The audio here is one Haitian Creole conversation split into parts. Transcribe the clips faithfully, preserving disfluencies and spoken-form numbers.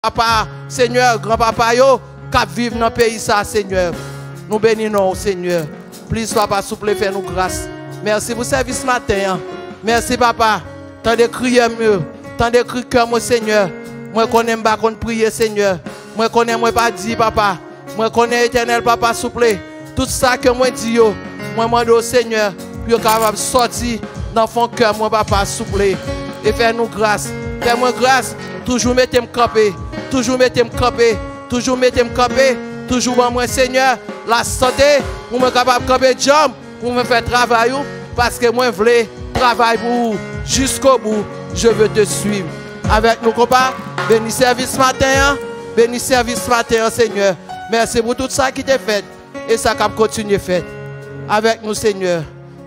papa, Senyè, granpapa yo k ap viv nan peyi sa, Senyè. Nou beni non w, Senyè. Plis, papa, souple, fè nou gras. Mèsi pou sèvis maten an. Mèsi, papa. Tande kriyè m yo. Tande kri kè mwen, Senyè. Mwen konnen m pa konn priye, Senyè. Mwen konnen mwen pa di, papa. Mwen konnen, Etènèl, papa, souple, tout sa ke mwen di yo, mwen mande w, Senyè, pou yo kapab sòti nan fon kè mwen, papa, souple. E fè nou gras. Fè mwen gras. Toujou mete m kanpe. Toujou mete m kanpe. Toujou mete m kanpe. Toujou ban mwen, Senyè, lasante pou mwen kapab kanpe djanm, pou mwen fè travay ou, paske mwen vle travay pou ou. Jusqu'au bout, je veux te suivre. Avèk nou, konpa, beni sèvis maten an. Beni sèvis maten an, Senyè. Mèsi pou tout sa ki te fèt e sa k ap kontinye fèt. Avèk nou, Senyè.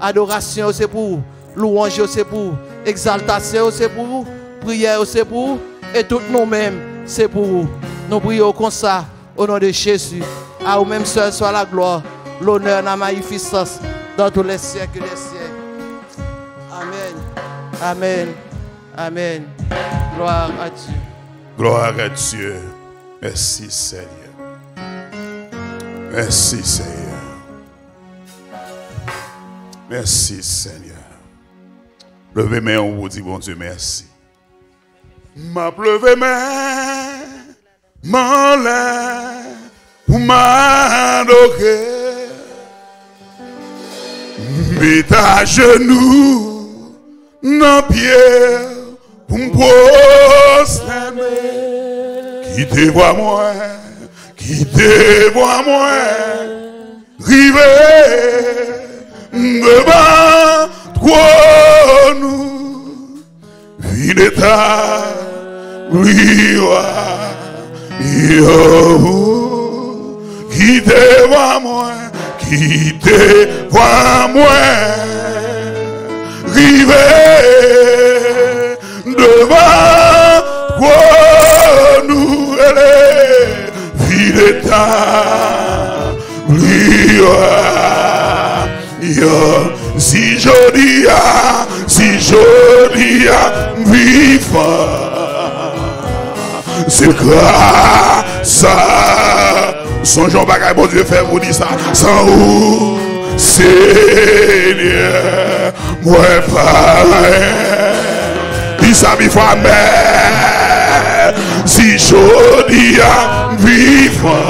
Adorasyon yo se pou ou. Lwanj yo se pou ou. Egzaltasyon yo se pou ou. Priyè yo se pou ou. E tout nou menm se pou ou. Nou priye w konsa, au nom de Jésus. À vous même seul soit la gloire, l'honneur, la magnificence dans tous les siècles des siècles. Amen. Amen. Amen. Gloire à Dieu. Gloire à Dieu. Mèsi, Senyè. Mèsi, Senyè. Mèsi, Senyè. Leve men w pou di Bondye mèsi. M ap leve men m anlè pou m adore. M met ajenou nan pye w pou m pwostène. Kite vwa mwen, kite vwa mwen rive devan twòn ou. Vide tab gliwa yo. Kite vwa mwen, kite vwa mwen rive devan twòn ou. Ele, vide tab gliwa yo. Si jodi a, si jodi a m vivan, se gras a, sonje yon bagay Bondye fè pou li sa, san ou, Senyè, mwen pa anyen. Di sa pi fò, amèn. Si jodi a m vivan,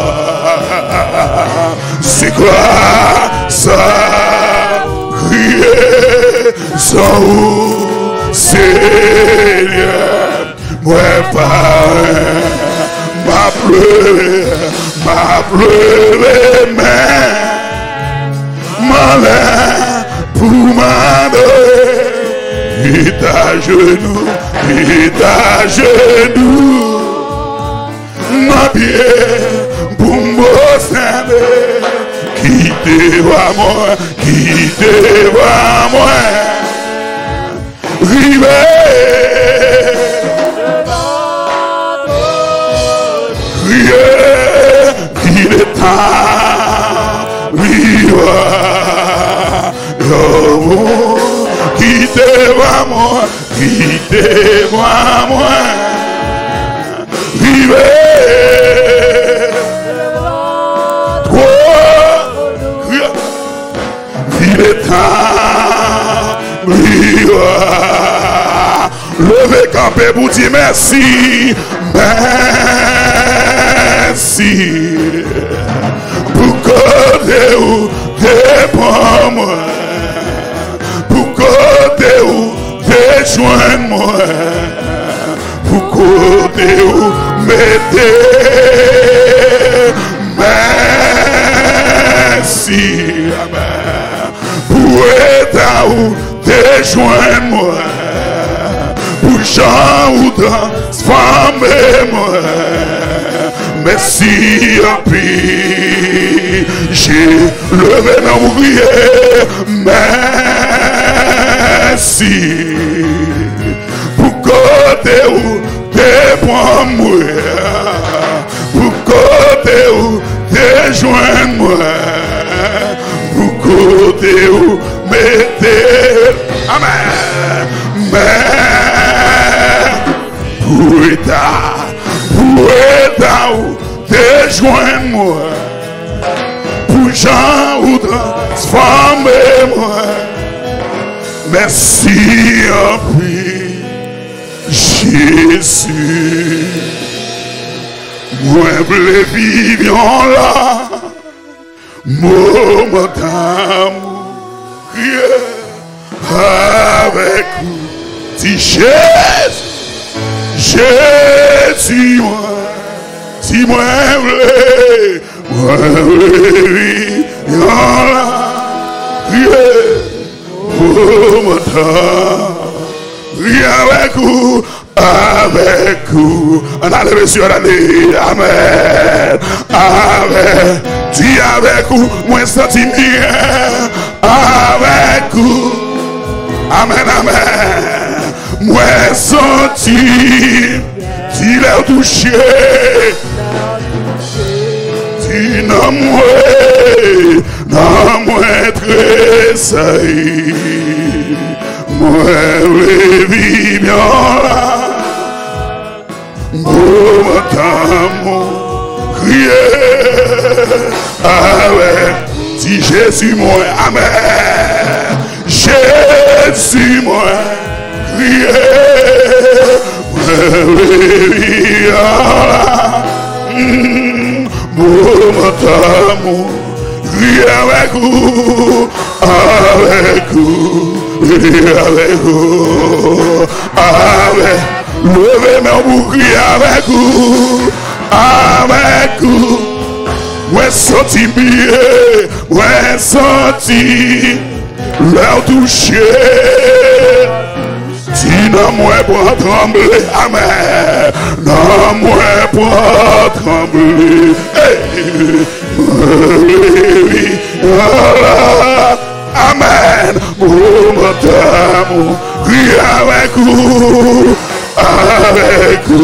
se gras a Kris, san ou, Senyè, mwen pa anyen. M ap leve, m ap leve men m anlè pou m adore. Met ajenou, met ajenou nan pye pou m pwostène. Kite vwa mwen, kite vwa mwen rive. Kriye, kite tab gliwa yo. Kite vwa mwen, kite vwa mwen rive. Twò, kriye. Vide tab gliwa. Leve kanpe pou di mèsi. Mèsi pou kote ou te pran mwen, pou kote ou te jwenn mwen, pou kote ou mete. Mèsi, amèn, pou eta ou te jwenn mwen, pou jan ou transfòme mwen. Mèsi anpil. Leve men w pou kriye. Mèsi pou kote ou te pran mwen, pou kote ou te jwenn mwen, pou kote ou mete. Amèn. Men pou eta, pou jwenn mwen, pou jan ou transfòme mwen. Mèsi anpil, Jezi. Mwen vle viv yon la moman damou, kriye avèk ou. Di Jezi, Jezi mwen, si mwen vle, mwen vle viv yon la, kriye moman damou, kriye avèk ou, avèk ou. Ann ale, mesye, ann ale. Amèn. Avèk, di avèk ou, mwen santi m byen avèk ou. Amèn, amèn. Mwen santi, di lè w touche, di nan mwen, nan mwen tresayi. Mwen vle viv yon la moman damou, kriye avèk, di Jezi mwen, amèn. Jezi mwen, kriye, mwen vle viv yon la, mm, moman damou, kriye avèk ou, avèk ou, avèk ou, avèk. Leve men w pou w kriye avèk ou, avèk ou. Mwen santi m byen, mwen santi lè w touche. Di nan mwen pran tranble, amèn. Nan mwen pran tranble. Hey! Mwen vle viv yon la. Amèn. Moman damou, kriye avèk ou, avèk ou,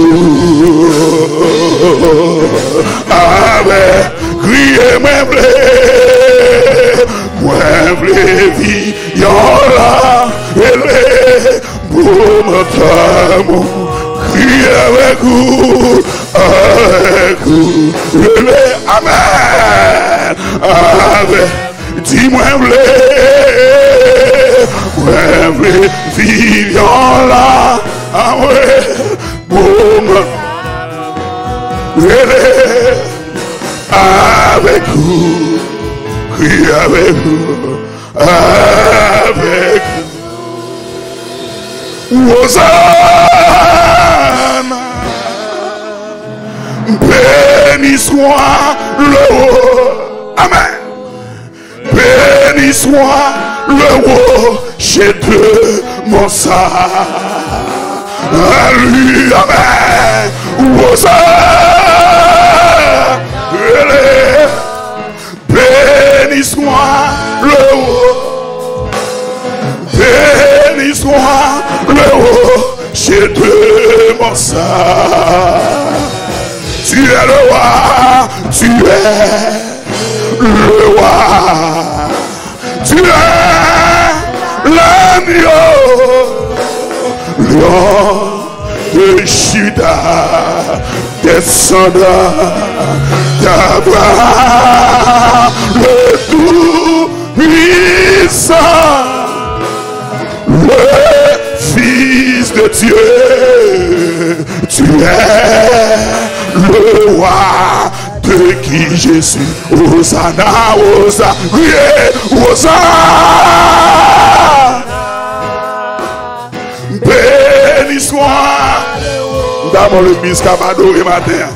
avèk, kriye mwen vle, mwen vle viv yon la, rele moman damou, kriye avèk ou, avèk ou, rele, amèn, avèk, di mwen vle, mwen vle viv yon la, amèn, moman, rele, avèk ou, kriye avèk ou, avèk ou. Wozana, beni swa le wo. Amèn. Beni swa le wo, je te mon sa. Aleluya, amèn. Wozana, ele. Beni swa le wo, beni swa le wo, je te mon sa. Tu es le roi, tu es le roi, tu es l'agneau, lion de Juda, descendant d'Abraham, le Tout-Puissant, le Fils de Dieu, tu es le roi de qui je suis. Hosanna, Hosanna, criez, Hosanna. Beni swa. M ta bon legliz k ap adore maten an.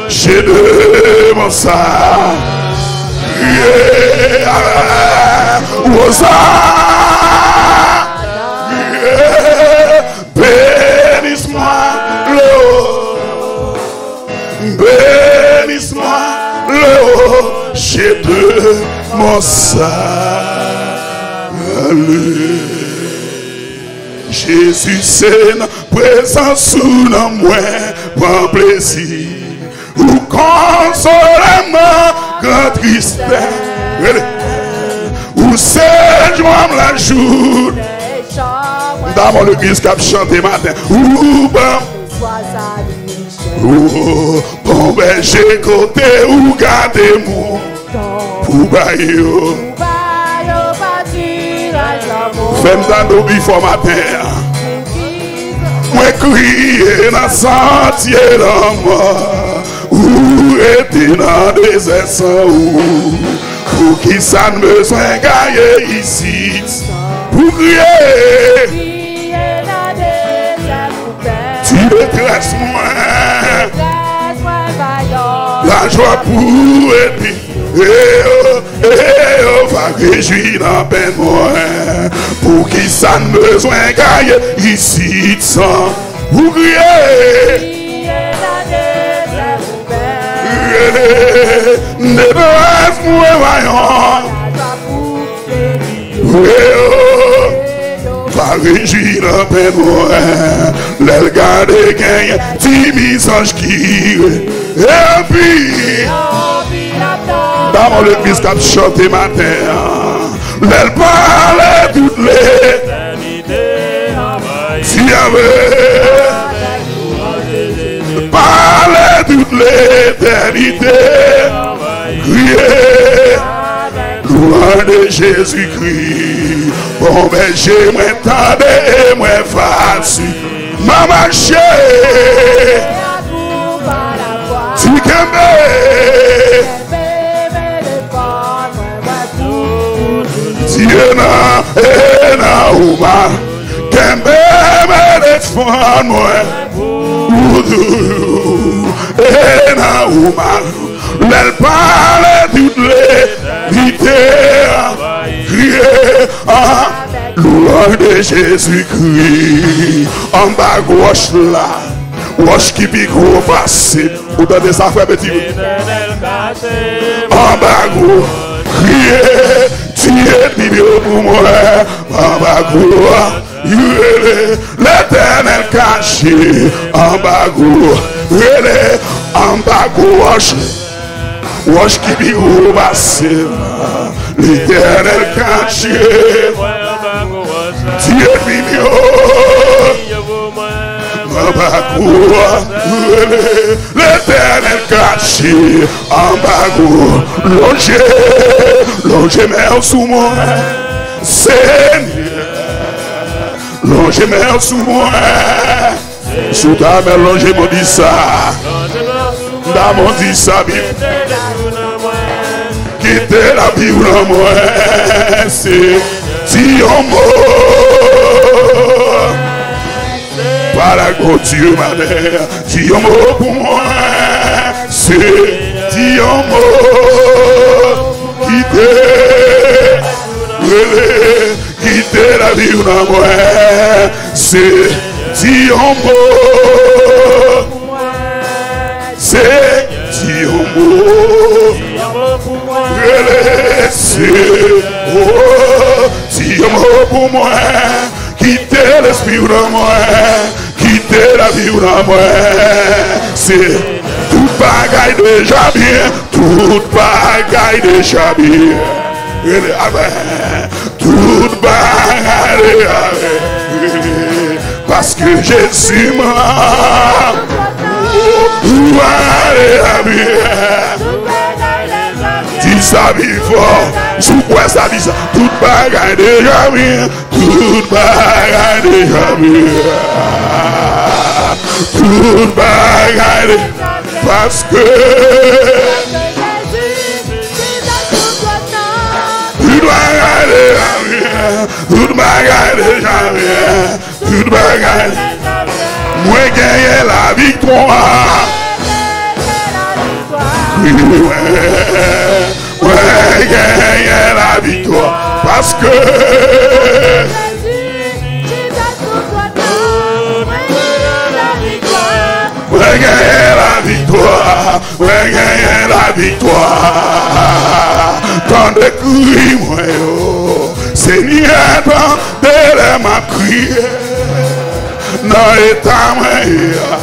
Je te mon sa. Criez, Hosanna. Criez, beni swa le wo. Beni swa le wo, je te mon sa. Aleluya. Jezi, se nan prezans ou nan mwen pran plezi. Ou konsole m nan gran tristès. Rele. Ou se jwa m lajounen. M ta bon legliz k ap chante maten. Ou ban m O, bon bèje, kote ou gade moun pou bay yo. Fè m tande w pi fò maten an. Mwen kriye nan santye lanmò, ou rete nan dezè san ou. Poukisa n bezwen gaye isit pou kriye? Ti detrès mwen, lajwa pou epi, e yo, e yo va rejwi nan pèn mwen. Poukisa n bezwen gaye isit san ou kriye? Rele, detrès mwen, vayan. Rele, pa rejwi nan pèn mwen. Lè l gade genyen timi zanj ki re-, epi, damò legliz k ap chante maten an. Lè l pale tout letènite anvayi. Si avè pale tout letènite, kriye, lwanj de Jezikri. Bon bèje, mwen tande e mwen fasil. M a mache. Di kenbe. Di e nan, e nan ou ma. Kenbe m e defann mwen. Ou tou, e nan ou ma. Lè l pale tout letènite a, kriye an lwanj de Jezikri. Anba gwo wòch la, wòch ki pi gwo pase. Ou tande sa, frè Peti? Anba gwo, kriye, tiye Bib yo pou mwen. Anba gwo, rele, Letènèl kache anba gwo, rele anba gwo wòch. Wòch ki pi wo pase m. Letènèl kache. Di ènmi m yo anba gwo, rele Letènèl kache anba gwo. Lonje, lonje men w sou mwen, Senyè. Lonje men w sou mwen. Si w ta mè lonje men w di sa. Damò di sa, Bib. Kite lavi w nan mwen. Se di yon mo. Pale ak Bondye maten. Di yon mo pou mwen. Se di yon mo. Kite. Rele. Kite lavi w nan mwen. Se di yon mo. Se di yon mo. Rele se o. Di yon mo pou mwen. Kite lespri w nan mwen. Kite lavi w nan mwen. Se tout bagay deja byen. Tout bagay deja byen. Rele avè. Tout bagay deja byen. Rele. Paske Jezi mwen. Tout bagay deja byen. Di sa pi fò. Si w kwè sa, di sa. Tout bagay deja byen. Tout bagay deja byen. Tout bagay de-, paske tout bagay deja byen. Tout bagay deja byen. Tout bagay. Mwen genyen laviktwa. Wi, mwen. Mwen genyen laviktwa. Paske mwen genyen laviktwa. Mwen genyen laviktwa. Tande kri mwen yo. Senyè, tande lè m ap kriye. Nan eta mwen ye a,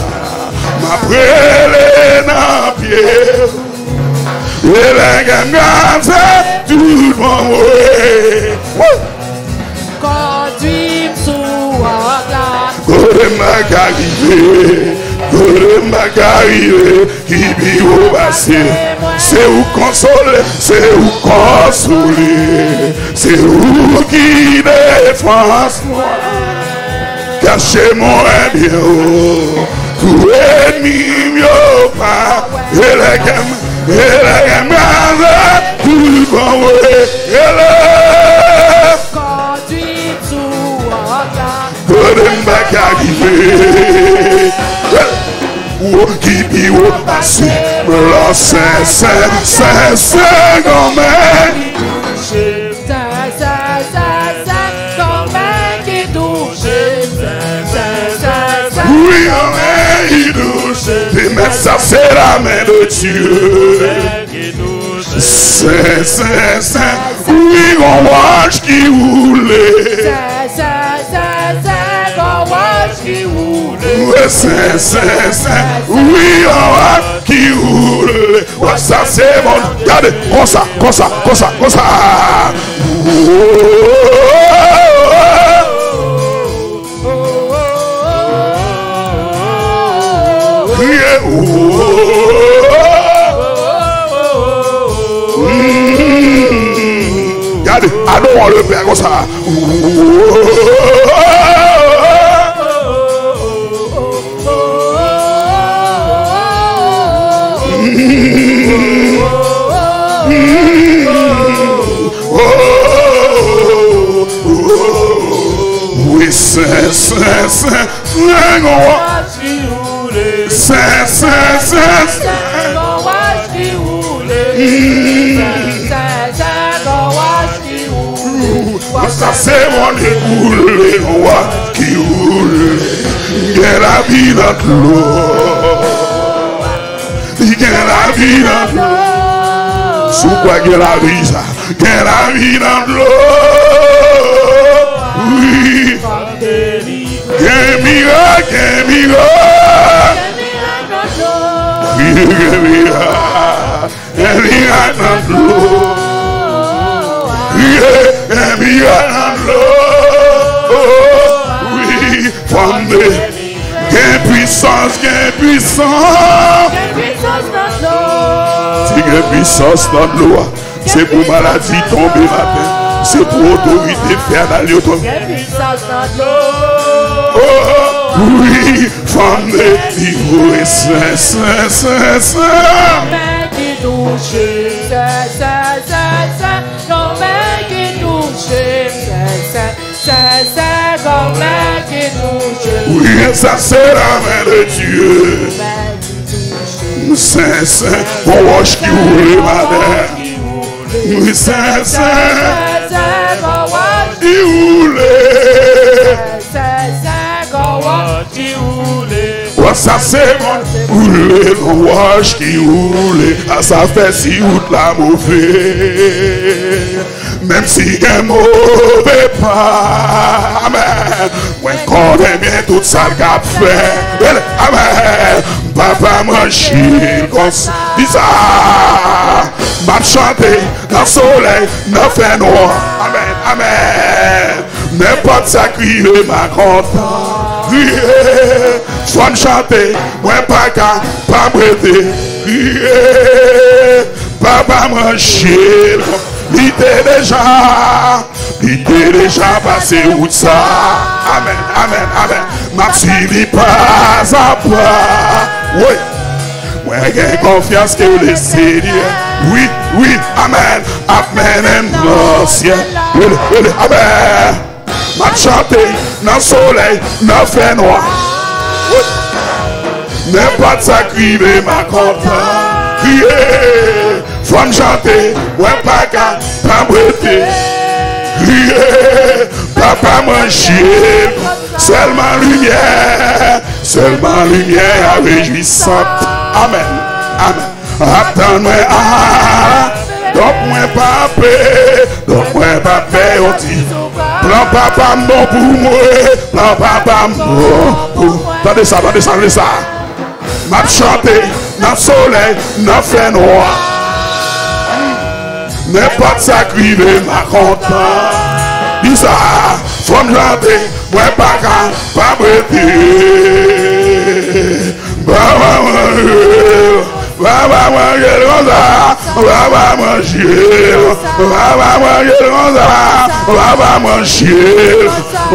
m ap rele nan pye w. E lè gen gazè tout bon mwen. Woo! Kondwi m sou wòt la. Kote m ka rive, kote M pa ka rive ki pi wo pase. Se ou konsole, se ou konsole. Se ou ki defans mwen. Kache mwen byen wo. Pou ènmi m yo pa. E lè kè m, e lè kè m kraze. Pou bon mwen. E lè. Kondwi m sou wòch la. Kote m pa ka rive. Ou ki pi wo pase. Lò sen, sen, sen, sen, granmè. Sen, sen, sen, sen, granmè ki touche. Sen, sen, sen, sen. Wi, granmè ki touche. Te mèt sa, se la men de Dye. Sen, sen, sen, wi, gon wòch ki woule. Sen, sen, sen, sen, gon wòch ki woule. Wi, sen, sen, sen, wi, gon wòch ki woule. Wòch sa se bon. Gade, konsa, konsa, konsa, konsa. Kriye, oh. Mm. Gade, adore le Père konsa. Wi, sen, sen, sen, sen, gon wòch ki woule. Sen, sen, sen, sen, gon wòch ki woule. Sen, sen, sen, gon wòch ki woule. Wòch sa se bon, li woule, gon wòch ki woule. Gen lavi nan dlo. Li gen lavi nan dlo. Si w kwè gen lavi sa, gen lavi nan dlo. Wi. Gen mirak, gen mirak. Wi, gen mirak. Gen mirak nan dlo. Wi, gen mirak nan dlo. Wi, fanm de. Gen pwisans, gen pwisans. Gen pwisans nan dlo. Si gen pwisans nan dlo a, se pou maladi tonbe maten. Se pou otorite enfènal yo tonbe. Gen pwisans nan dlo. Oh, wi, fanm delivre, sen, sen, sen, sen. Granmè ki touche. Sen, sen, sen, sen. Granmè ki touche. Sen, sen. Sè, sè, granmè ki touche. Wi, sa se la men de Dye. Granmè ki touche. Sè, sè, gon wòch ki woule maten. Wi, sè, sè, sè, gon wòch ki woule. Sè, sè, sè, gon wòch ki woule. Wòch sa se bon, woule, gon wòch ki woule. A sa fè si wout la move. Menm si gen move pa, amèn. Mwen konnen byen tout sa l k ap fè. Rele, amèn. Papa mwen chil konsa. Di sa. M ap chante nan solèy, nan fènwa. Amèn, amèn. Nenpòt sa k rive, m a kontan. Kriye, fò m chante, mwen pa ka pa m rete. Kriye, papa mwen chil. Li te deja, li te deja pase wout sa. Amèn, amèn, amèn. M ap swiv li pa a pa. Wi. Mwen gen konfyans ke Lesenyè, wi, wi, amèn, ap mennen m nan syèl. Rele, rele, amèn. M ap chante nan solèy, nan fènwa. Nenpòt sa k rive, m a kontan. Kriye, fò m chante, mwen pa ka pa m rete. Kriye, papa mwen chil. Sèlman limyè, sèlman limyè a rejwisant. Amèn, amèn. Ap tann mwen a, donk mwen pa pè, donk mwen pa pè yon ti. Plan papa m bon pou mwen, plan papa m bon pou. Tande sa, tande sa, tande sa. M ap chante nan solèy, nan fènwa. Nenpòt sa k rive, m a kontan. Di sa, fò m chante, mwen pa ka pa m rete. Papa manje l, papa manje l konsa, papa manje l, papa manje l konsa, papa manje l,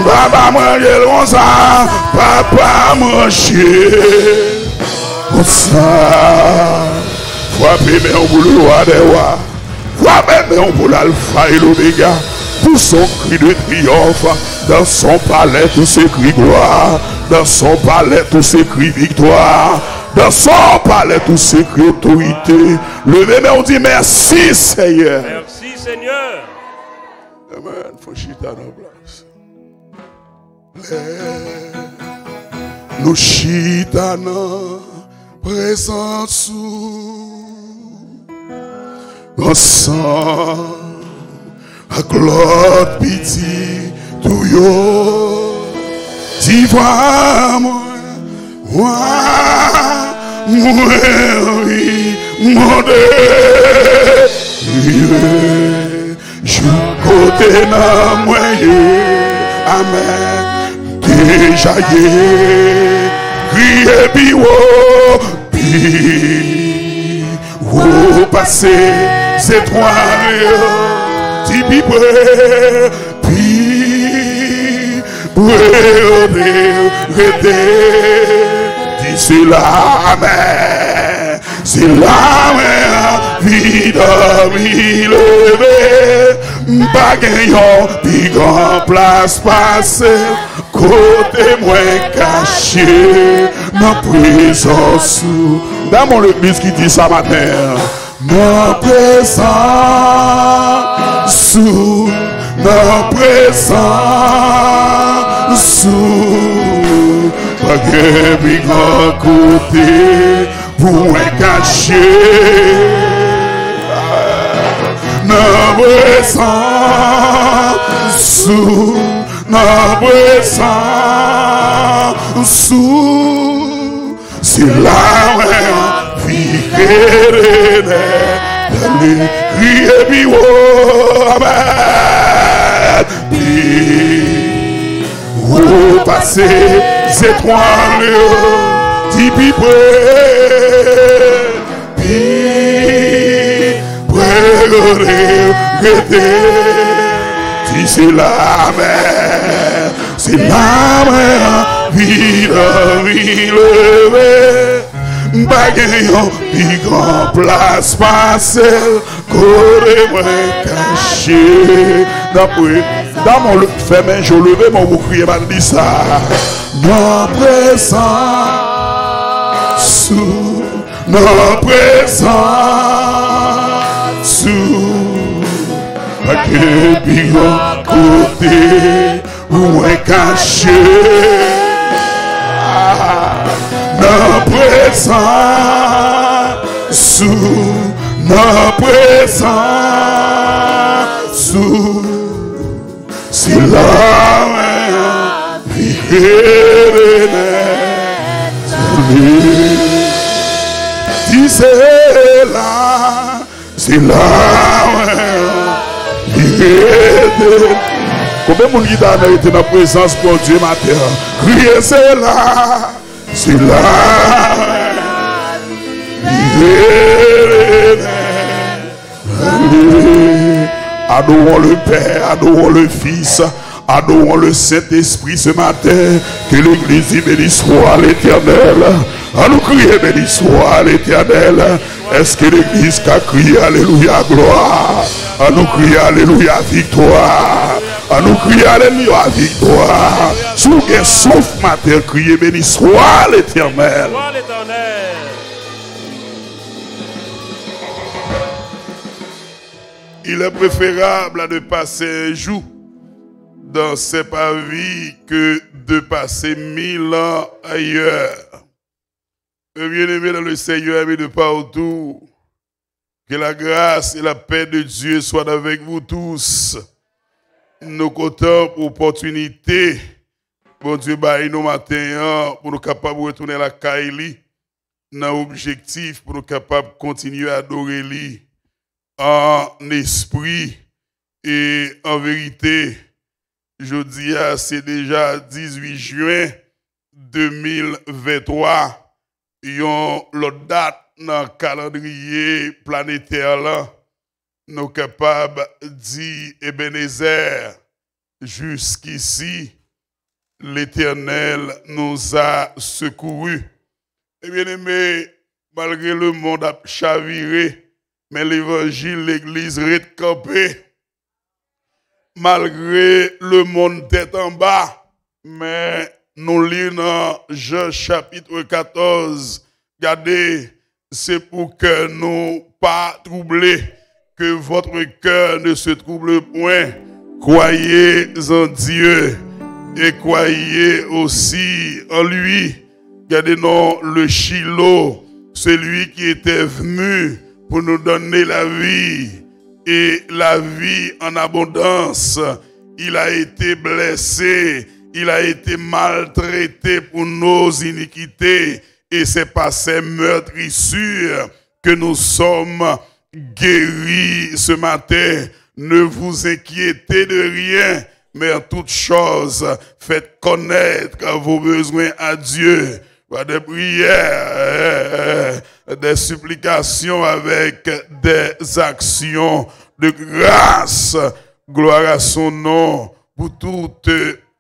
papa manje l konsa, papa manje l konsa. Frape men w pou le wa dè wa. Frape men w pou l'Alpha et l'Oméga. Pousse un cri de triomphe. Dans son palais tout s'écrie gloire. Dans son palais tout s'écrie victoire. Dans son palais tout s'écrit autorité. Leve men w di mèsi Senyè. Merci Seigneur. Amen. Fò chita nan plas. Lè nou chita nan prezans ou, ansanm ak lòt pitit ou yo, di vwa mwen, vwa mwen anvi monte. Jou kote nanm mwen ye, amèn, deja ye. Kriye pi wo, pi wo pase zetwal yo. Di pi pre, pi pre, rete, rete. Di se la, amèn. Se la mwen anvi dòmi leve. M pa gen yon pi gran plas pase kote mwen kache nan prezans ou. Dam yon legliz ki di sa maten an. Nan prezans ou, nan prezans ou, pa gen pi gran kote pou mwen kache. Nan prezans ou, nan prezans ou, se la mwen anvi rete nèt. Kriye pi wo, amèn. Pi wo pase zetwal yo, di pi pre, pi pre, rete, di se la mwen, se la mwen anvi dòmi leve. M pa gen yon pi gran plas pase kote mwen kache. Nan pre, dam yon fèmen je w, leve men w pou kriye, m al di sa. Nan prezans ou, nan prezans ou, pa gen pi gran kote pou mwen kache. Nan prezans ou, nan prezans ou, se la mwen anvi rete nèt. Di se la, se la mwen anvi rete. Konbyen moun ki ta renmen rete nan prezans Bondye maten an? Kriye, se la, se la mwen anvi rete. Adorons le Père, adorons le Fils, adorons le Saint-Esprit ce matin. Que l'Église dise béni soit l'Éternel. Annou kriye, béni soit l'Éternel. Èske legliz ka kriye alelouya, glwa? Annou kriye alelouya, viktwa. Annou kriye alelouya, viktwa. Si w gen souf maten, kriye, béni soit l'Éternel. Gloire à l'Éternel. Il est préférable de passer un jour dans ses parvis que de passer mille ans ailleurs. Mes bien-aimés dans le Seigneur, amis de partout, que la grâce et la paix de Dieu soient avec vous tous. Nou kontan pou opòtinite Bondye bay nou maten an pou nou kapab retounen lakay li nan objektif pou nou kapab kontinye adore li an espri e an verite. Jodi a, se deja dizuit jen de mil venntwa. yon lòt dat nan kalandriye planetè lan, nou kapab di Ebenezè, jiskisi, Letènèl nous a secourus. E byeneme, malgre lemonn ap chavire, men levanjil legliz ret kanpe. Malgre lemonn tèt anba, men nou li nan Jan chapit katòz, gade, c'est pour que nous pas troublés, que votre cœur ne se trouble point. Croyez en Dieu et croyez aussi en lui. Gade non, le Shiloh, celui qui était venu pour nous donner la vie et la vie en abondance. Il a été blessé, il a été maltraité pour nos iniquités, et c'est par ses meurtrissures que nous sommes guéris ce matin. Ne vous inquiétez de rien, mais en toute chose, faites connaître vos besoins à Dieu par des prières, des supplications avec des actions de grâce. Gloire à son nom pour toute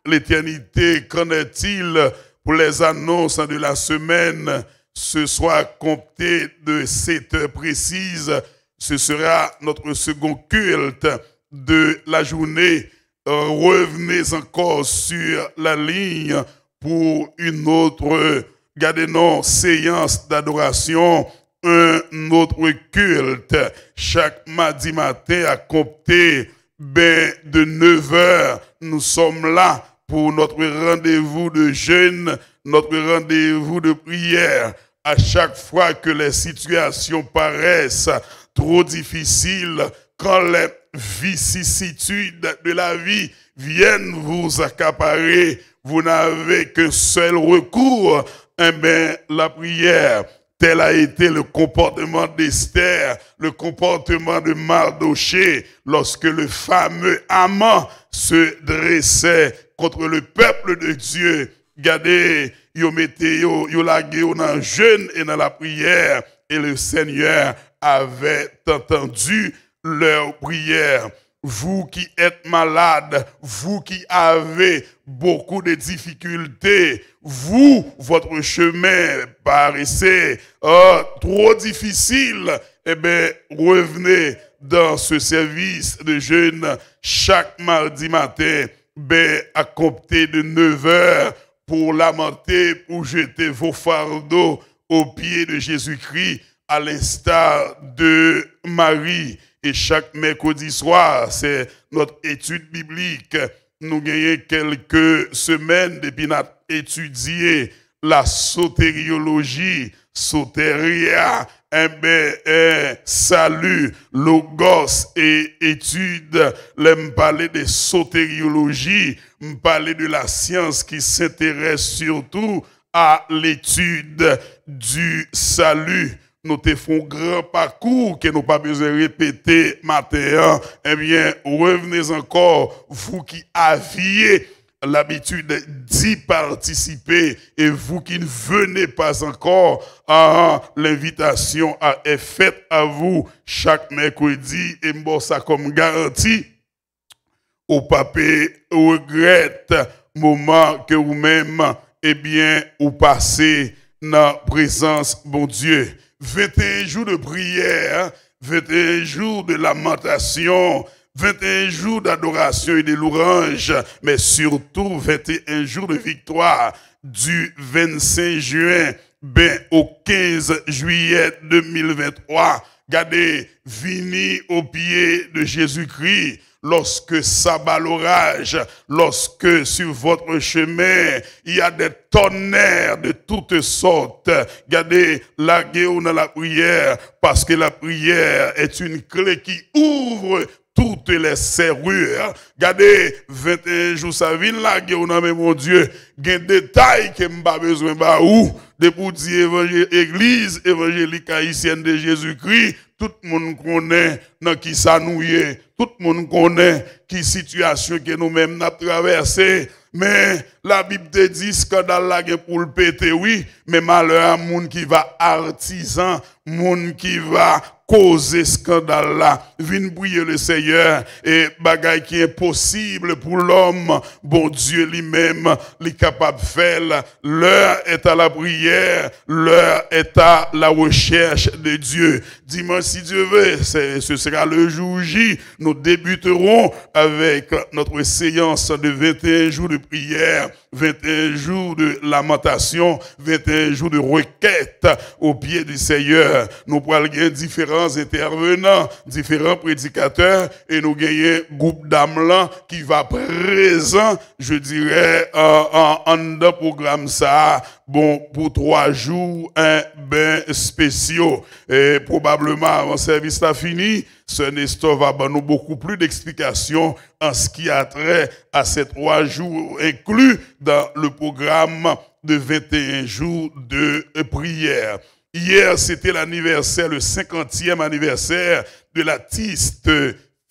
l'éternité. Qu'en est-il pour les annonces de la semaine? Ce soir, comptez de sept heures précises, ce sera notre second culte de la journée. Revenez encore sur la ligne pour une autre, gade non, séance d'adoration, un autre culte. Chaque mardi matin à compter, ben, de neuf heures, nous sommes là pour notre rendez-vous de jeûne, notre rendez-vous de prière. À chaque fois que les situations paraissent trop difficiles, quand les vicissitudes de la vie viennent vous accaparer, vous n'avez qu'un seul recours, eh bien, la prière. Tel a été le comportement d'Esther, le comportement de Mardochée, lorsque le fameux Haman se dressait contre le peuple de Dieu. Gade, yo mete yo, yo lage yo nan jèn e nan lapriyè, et le Seigneur avait entendu leur prière. Vous qui êtes malade, vous qui avez beaucoup de difficultés, vous, votre chemin paraissait, euh, trop difficile, eh bien, revenez dans ce service de jeûne chaque mardi matin, ben, à compter de neuf heures, pour lamenter, pour jeter vos fardeaux aux pieds de Jésus-Christ, à l'instar de Marie. Et chaque mercredi soir, c'est notre étude biblique. Nou genyen kèlke semèn depi n ap etidye la sotèryoloji, soteria, enben, en, sali, logos e etid. Lè m pale de sotèryoloji, m pale de la science qui s'intéresse surtout à l'étude du salut. Nou te fè yon gran pakou ke nou pa bezwen repete maten an. Ebyen, revenez encore, vous qui aviez l'habitude d'y participer, et vous qui ne venez pas encore, ah, l'invitation est faite à vous chaque mercredi, e m ba w sa kòm garanti. Ou pa pe regrèt moman ke ou menm, ebyen, ou pase nan prezans Bondye. Vingt et un jours de prière, vingt et un jours de lamentation, vingt et un jours d'adoration et de louange, mais surtout vingt et un jours de victoire du vingt-cinq juin, ben, au quinze juillet deux mille vingt-trois. Gade, vini aux pieds de Jésus-Christ, lorsque s'abat l'orage, lorsque sur votre chemin il y a des tonnerres de toutes sortes. Gade, lage w nan lapriyè, paske lapriyè est une clé qui ouvre toutes les serrures. Gade, vingt et un jou sa vin lage w nan men Bondye. Gen detay ke m pa bezwen ba ou. Depi w di evanjel, Egliz Evanjelik Ayisyèn de Jezikri, tout moun konnen nan kisa nou ye. Tout moun konnen ki sitiyasyon ke nou menm n ap travèse. Men, Labib te di eskandal la gen pou l pete, wi, men malè a moun ki va atizan, moun ki va koze eskandal la. Vin priye le Seyè, e bagay ki enposib pou lòm, Bondye li menm, li kapab fè l. L'heure est à la prière, l'heure est à la recherche de Dieu. Dimanche, si Dieu veut, c'est, ce sera le jour J. Nous débuterons avec notre séance de vingt et un jours de prière, vingt et un jours de lamentation, vingt et un jours de requête au pied du Seigneur. Nou pral gen diferan entèvenan, diferan predikatè, e nou genyen gwoup dam lan ki va prezan, je dirais, an, an, anndan pwogram sa a, bon, pou twa jou, en, ben, spesyo. E pwobableman, avan sèvis la fini, Sè Nestor va ban nou beaucoup plus d'explications en ce qui a trait à ces trois jours inclus dans le programme de vingt et un jours de prière. Hier, c'était l'anniversaire, le cinquantième anniversaire de l'artiste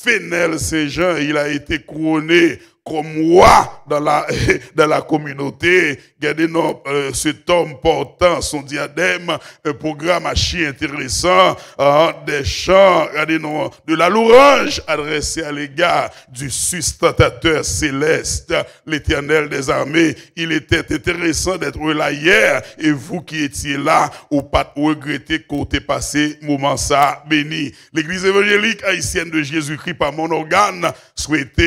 Fenel Saint-Jean. Il a été couronné comme roi dans la, dans la communauté. Gade non, euh, cet homme portant son diadème, un programme archi intéressant, hein, des chants, gade non, de la louange adressée à l'égard du sustentateur céleste, l'Éternel des armées. Il était intéressant d'être là hier, et vous qui étiez là, ou pa t regrete ke w te pase moman sa a beni. L'Église évangélique haïtienne de Jésus-Christ par Montorgane souhaite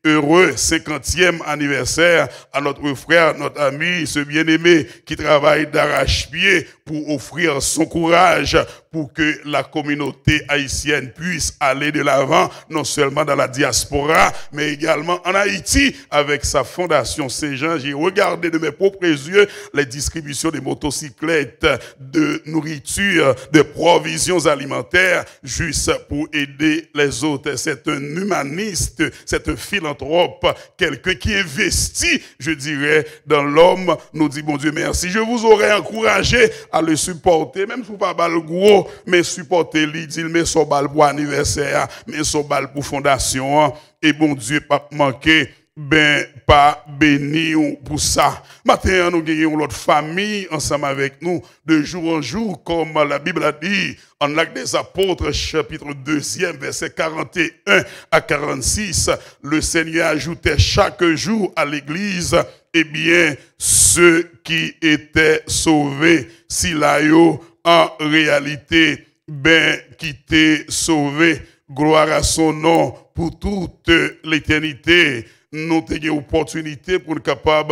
heureux cinquantième anniversaire à notre frère, notre ami, ce bien-aimé qui travaille d'arrache-pied pour offrir son courage pour que la communauté haïtienne puisse aller de l'avant, non seulement dans la diaspora, mais également en Haïti, avec sa fondation Saint-Jean. J'ai regardé de mes propres yeux les distributions de motocyclettes, de nourriture, de provisions alimentaires, juste pour aider les autres. C'est un humaniste, c'est un philanthrope, quelqu'un qui investit, je dirais, dans l'homme. Nou di Bondye mèsi. Je vous aurais encouragé à le supporter, menm si w pa ba l gwo, men sipòte li, di l men sa w ba l pou anivèsè a, men sa w ba l pou fondasyon an, e Bondye p ap manke, ben, pa beni w pou sa. Maten an, nou genyen yon lòt fanmi ansanm avèk nou, de jour en jour, comme la Bible a dit, en Actes des Apôtres, chapitre deuxième, verset quarante et un à quarante-six, le Seigneur ajoutait chaque jour à l'Église, eh bien, ceux qui étaient sauvés, sila yo, an reyalite, ben, ki te sove. Gloire à son nom pour toute l'éternité. Nou te gen opòtinite pou n kapab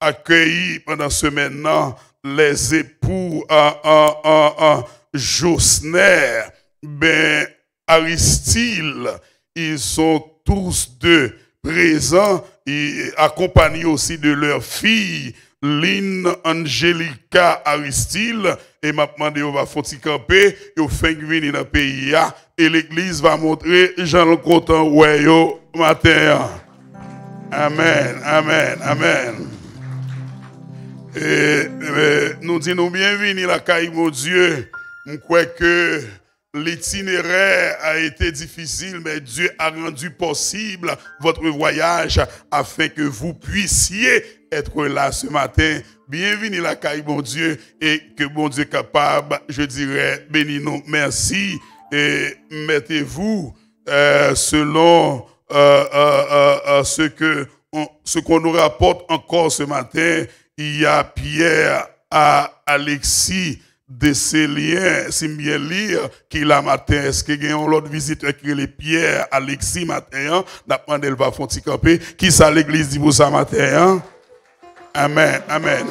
akeyi pandan semèn nan les époux, a, a, a, a, Josner, ben, Aristil, ils sont tous deux présents, et accompagnés aussi de leur fille, Lynn Angelica Aristil, e m ap mande yo va fè yon ti kanpe, yo fenk vini nan peyi a, e legliz va montre jan l kontan wè yo maten an. Amèn, amèn, amèn. E, e, nou di nou byenvini lakay Bondye. M kwè ke l'itinéraire a été difficile, mais Dieu a rendu possible votre voyage afin que vous puissiez être là ce matin. Byenvini lakay Bondye e ke Bondye kapab, je dirais, beni nou. Mèsi. E mettez-vous, euh, selon, euh, euh, euh, euh, ce que on, ce qu'on nous rapporte encore ce matin, il y a Pierre a Alexis Desselien, si m byen li, ki la maten. Èske gen yon lòt vizitè ki rele Pierre Alexis maten an? N ap mande l va fè yon ti kanpe. Kisa legliz di pou sa maten an? Amèn, amèn.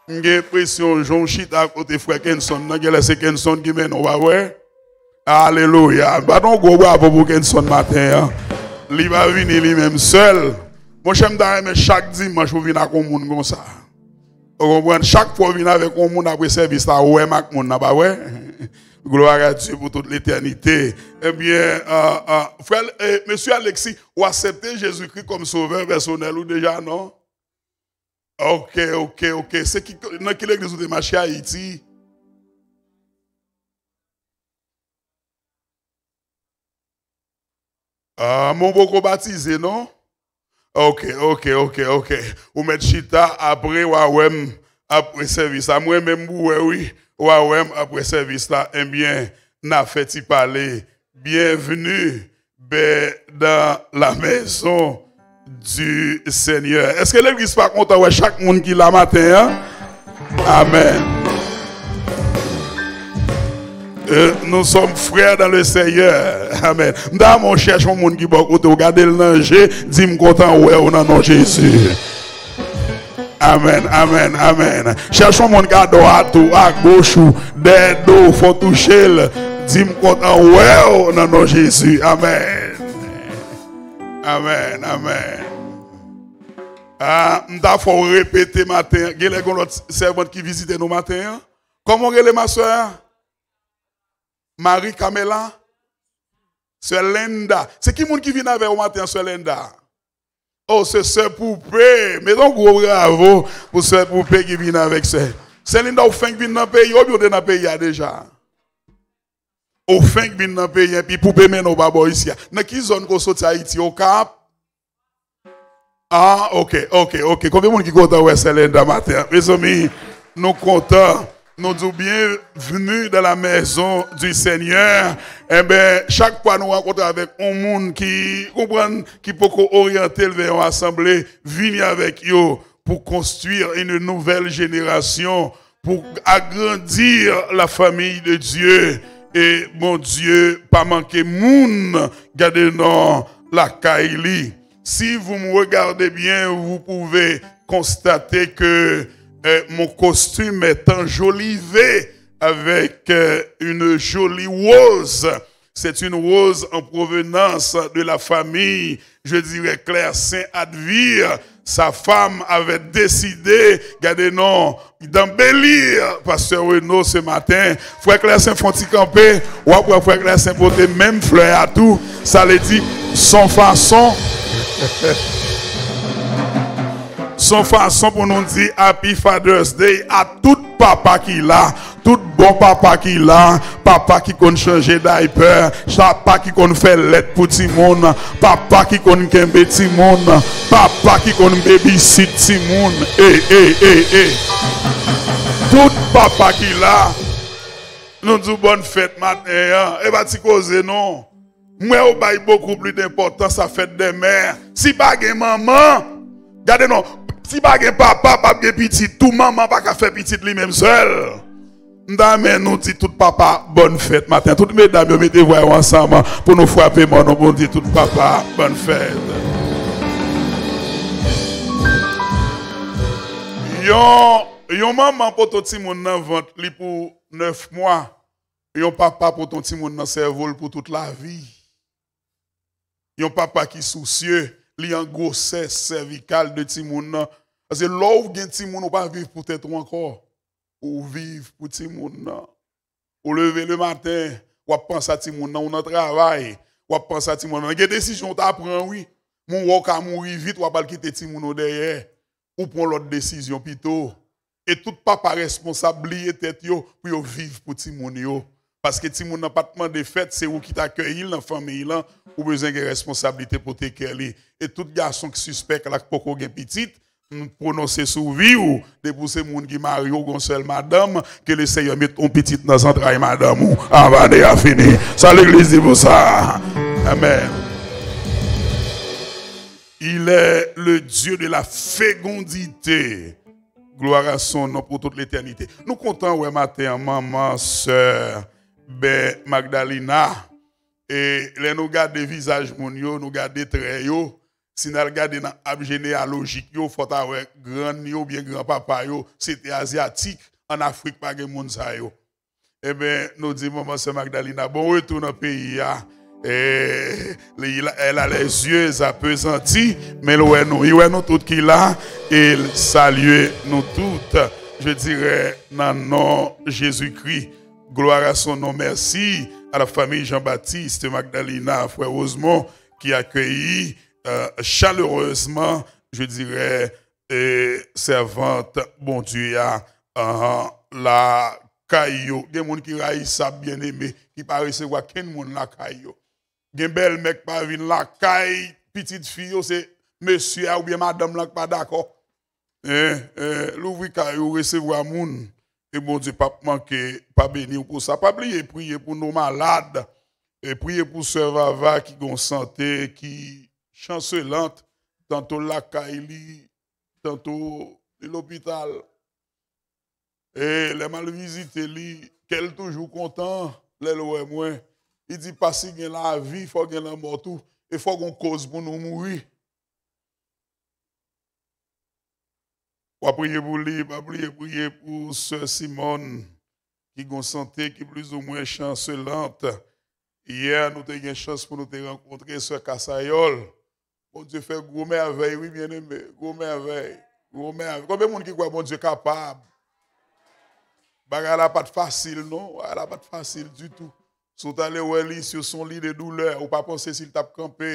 M gen enpresyon, jan w chita akote frè Kenson nan, genlè se Kenson ki mennen w, pa vre? Alelouya. Bat yon gwo bravo pou Kenson maten an. Li pa vini li menm sèl. Monchè, m ta renmen chak dimanch ou vin ak yon moun konsa. Ou konprann? Chak fwa w vin avèk yon moun apre sèvis la, ou wè m ak moun nan, pa vre? Gloire à Dieu pour toute l'éternité. Ebyen, euh, euh, frè, eh, mesye Alexis, ou aksepte Jezikri kòm sovè pèsonèl ou deja, non? Ok, ok, ok. Se ki, nan ki legliz ou te mache Ayiti? Ah, men w poko batize, non? Ok, ok, ok, ok. Ou mèt chita, apre w a wè m apre sèvis la. Mwen menm pou wè wi, w a wè m apre sèvis la. Ebyen, n a fè ti pale. Bienvenue, ben, dans la maison du Seigneur. Èske legliz pa kontan wè chak moun ki la maten an? Amèn. Euh, nous sommes frères dans le Seigneur. Amèn. M ta mwen chèche yon moun ki bò kote w, gade l nan je, di m kontan wè w nan non Jezi. Amèn, amèn, amèn. Chèche yon moun ki adwat ou, agoch ou, dèyè do w, fò w touche l. Di m kontan wè w nan non Jezi. Amèn. Amèn, amèn. Ah, m ta fè w repete maten an. Genlè gen lòt sèvant ki vizite nou maten an. Kòman w rele ma sè a? Marie Camela? Sè Linda. Se ki moun ki vin avè w maten an, sè Linda? Oh, se sè Poupe. Mete yon gwo bravo pou sè Poupe ki vin avèk sè. Sè Linda, ou fenk vin nan peyi, oubyen ou te nan peyi a deja? Ou fenk vin nan peyi, epi Poupe mennen w pa bò isi a. Nan ki zòn ke w soti Ayiti? Okap? Ah, ok, ok, ok. Konbyen moun ki kontan wè sè Linda maten an? Mezanmi, nou kontan. Nou di w bienvenue dans la maison du Seigneur. Enben, chak fwa nou rankontre avèk yon moun ki konprann, ki poko oryante l vè yon asanble, vini avèk yo pour construire une nouvelle génération, pour agrandir la famille de Dieu. E Bondye pa manke moun, gade non, lakay li. Si vous me regardez bien, vous pouvez constater que euh, mon costume est enjolivé avec euh, une jolie rose. C'est une rose en provenance de la famille, je dirais, Clersaint Advir. Sa fam avè deside, gade non, danbeli Pastè Reno se maten. Frè Clersaint, fè yon ti kanpe, w ap wè Frè Clersaint pote menm flè a tou. Sa vle di, son fason, son fason pou nou di Happy Father's Day a tout papa ki la, tout bon papa ki la, papa ki konn chanje daypè, papa ki konn fè lèt pou timoun, papa ki konn kenbe timoun, papa ki konn babysit timoun. E, e, e, e. Tout papa ki la, nou di w bòn fèt maten an. E pa ti koze non. M wè yo bay bokou plis denpòtans a fèt dè mè. Si pa gen manman, gade non, si pa gen papa, p ap gen pitit tou. Manman pa ka fè pitit li menm sèl. M ta renmen nou di tout papa bòn fèt maten. Tout medam yo mete vwa yo ansanm pou nou frape men nou pou nou di tout papa bòn fèt. Yon, yon manman pote timoun nan vant li pou nèf mwa. Yon papa pote yon timoun nan sèvo l pou tout lavi. Yon papa ki sousye, li an gwosès sèvikal de timoun nan. Paske lè w gen timoun, ou pa viv pou tèt ou ankò. Ou viv pou timoun nan. Ou leve le maten, w ap panse a timoun nan, ou nan travay, w ap panse a timoun nan. Gen desizyon w ta pran, wi. Men w wè w ka mouri vit, w ap al kite timoun ou dèyè. Ou pran lòt desizyon pito. E tout papa responsab bliye tèt yo pou yo viv pou timoun yo. Paske timoun nan pa t mande fèt, se ou ki t akèyi l nan fanmiy lan, ou bezwen gen responsablite pou teke li. E tout gason k sispèk la k poko gen pitit, m pwononse sou vi w, depi w se moun ki marye w gon sèl madanm, ke le Senyè met yon pitit nan zantray madanm ou, anvan ane a fini. Sa legliz di pou sa? Amèn. Il est le Dieu de la fécondité. Gloire à son nom pour toute l'éternité. Nou kontan wè maten an manman, sè, bè Magdalena. E lè nou gade vizaj moun yo, nou gade trè yo, si n al gade nan ab jeneyalojik yo, fò ta wè grann yo oubyen granpapa yo, se te azyatik. Ann Afrik pa gen moun sa yo. Ebyen, nou di manman sè Magdalena, bon retou nan peyi a. E, li, elle a les yeux apezantis, men l wè nou. Li wè nou tout ki la, e l salye nou tout. Je dirais, nan non Jezikri. Gloire à son nom. Merci à la famille Jean-Baptiste Magdalena, frè Rosemond, ki akeyi, euh, chaleureusement, je dirais, e sèvant Bondye a, an, lakay yo. Gen moun ki rayisab, byeneme, ki pa resevwa kenn moun lakay yo. Gen bèlmè k pa vin lakay pitit fi yo, se mesye a oubyen madanm lan k pa dakò. Hein, hein, louvri kay ou, resevwa moun. E Bondye p ap manke pa beni w pou sa. Pa bliye priye pou nou malad. E priye pou sè Vava ki gon sante ki chanselant, tanto lakay li, tanto li lopital. E lè m al vizite li, kè l toujou kontan lè l wè mwen. Li di, "Pas, si gen lavi, fò gen lanmò tou. E fò gon koz pou nou mouri." W a priye pou li, pa bliye priye pou sè Simòn, ki gon sante ki plizoumwen chanselant. Yè, nou te gen chans pou nou te rankontre sè Kasayòl. Bondye fè gwo mèvèy, wi, byeneme. Gwo mèvèy. Gwo mèvèy. Konbyen moun ki kwè Bondye kapab? Bagay la pa t fasil, non. Bagay la pa t fasil ditou. Si w t ale wè li, si w se yon lidè doulè, ou pa panse si l t ap kanpe,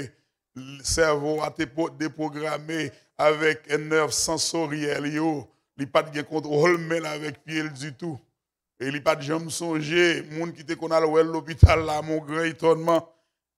l-, sèvo a te po-, depwograme avèk nèv sansoryèl yo. Li pa t gen kontwòl men l avèk pye l ditou. E li pa t janm sonje moun ki te konn al wè l lopital la, mon gran etònman.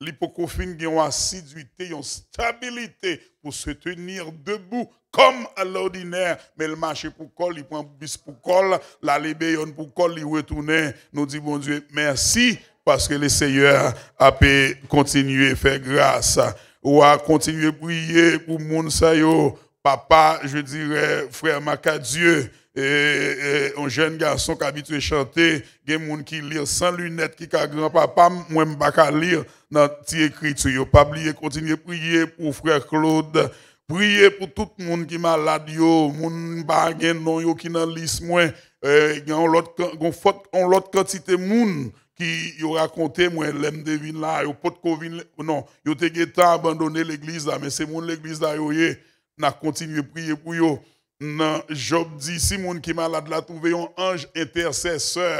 Li poko fin gen yon asidite, yon stabilite pou se tenir debout comme à l'ordinaire, men l mache pou kò l, li pran bis pou kò l, l ale Bèyonn pou kò l, li retounen. Nou di Bondye mèsi, paske le Seyè ape kontinye fè gras. W a kontinye priye pou moun sa yo. Papa, je dirais, frè Macadieu, e, e, yon jèn gason k abitye chante, gen moun ki li san linèt ki ka granpapa m, mwen m pa ka li nan ti ekriti yo. Pa bliye kontinye priye pou frè Claude. Priye pou tout moun ki malad yo, moun m pa gen non yo ki nan lis mwen. E, gen yon lòt kan-, gon fòt, yon lòt kantite moun ki yo rakonte mwen lè m te vin la, yo potko vin, non, yo te gentan abandone legliz la, men se moun legliz la yo ye. N a kontinye priye pou yo. Nan Jòb di, si moun ki malad la twouve yon anj entèsesè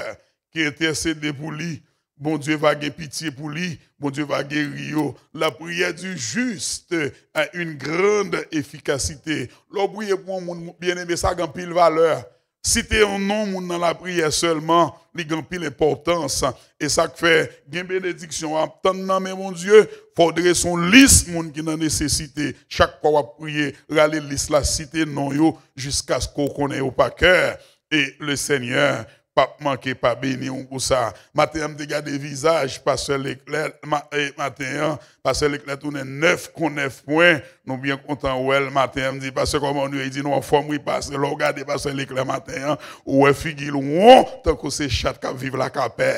ki entèsede pou li, Bondye va gen pitye pou li, Bondye va geri yo. La prière du juste a une grande efficacité. Lè w priye pou yon moun, byeneme, sa gen anpil valè. Site yon non moun nan lapriyè sèlman, li gen anpil enpòtans. E sa k fè gen benediksyon w ap tann nan men Bondye, fò w drese yon lis moun ki nan nesesite. Chak fwa w ap priye, rale lis la, site non yo, jiskaske w konnen yo pa kè. E le Senyè p ap manke pa beni w pou sa. Maten an, m te gade vizaj pastè Leclerc, ma-, e, maten an, pastè Leclerc tounen nèf kon nèf pwen. Nou byen kontan wè l maten an. M di, "Pastè, kòman nou ye?" Li di, "Nou anfòm, wi, pastè." Lè w gade pastè Leclerc maten an, ou wè figi l won, tankou se chat k ap viv lakapè.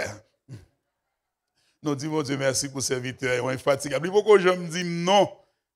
Nou di Bondye mèsi pou sèvitè yo enfatigab. Li poko janm di m non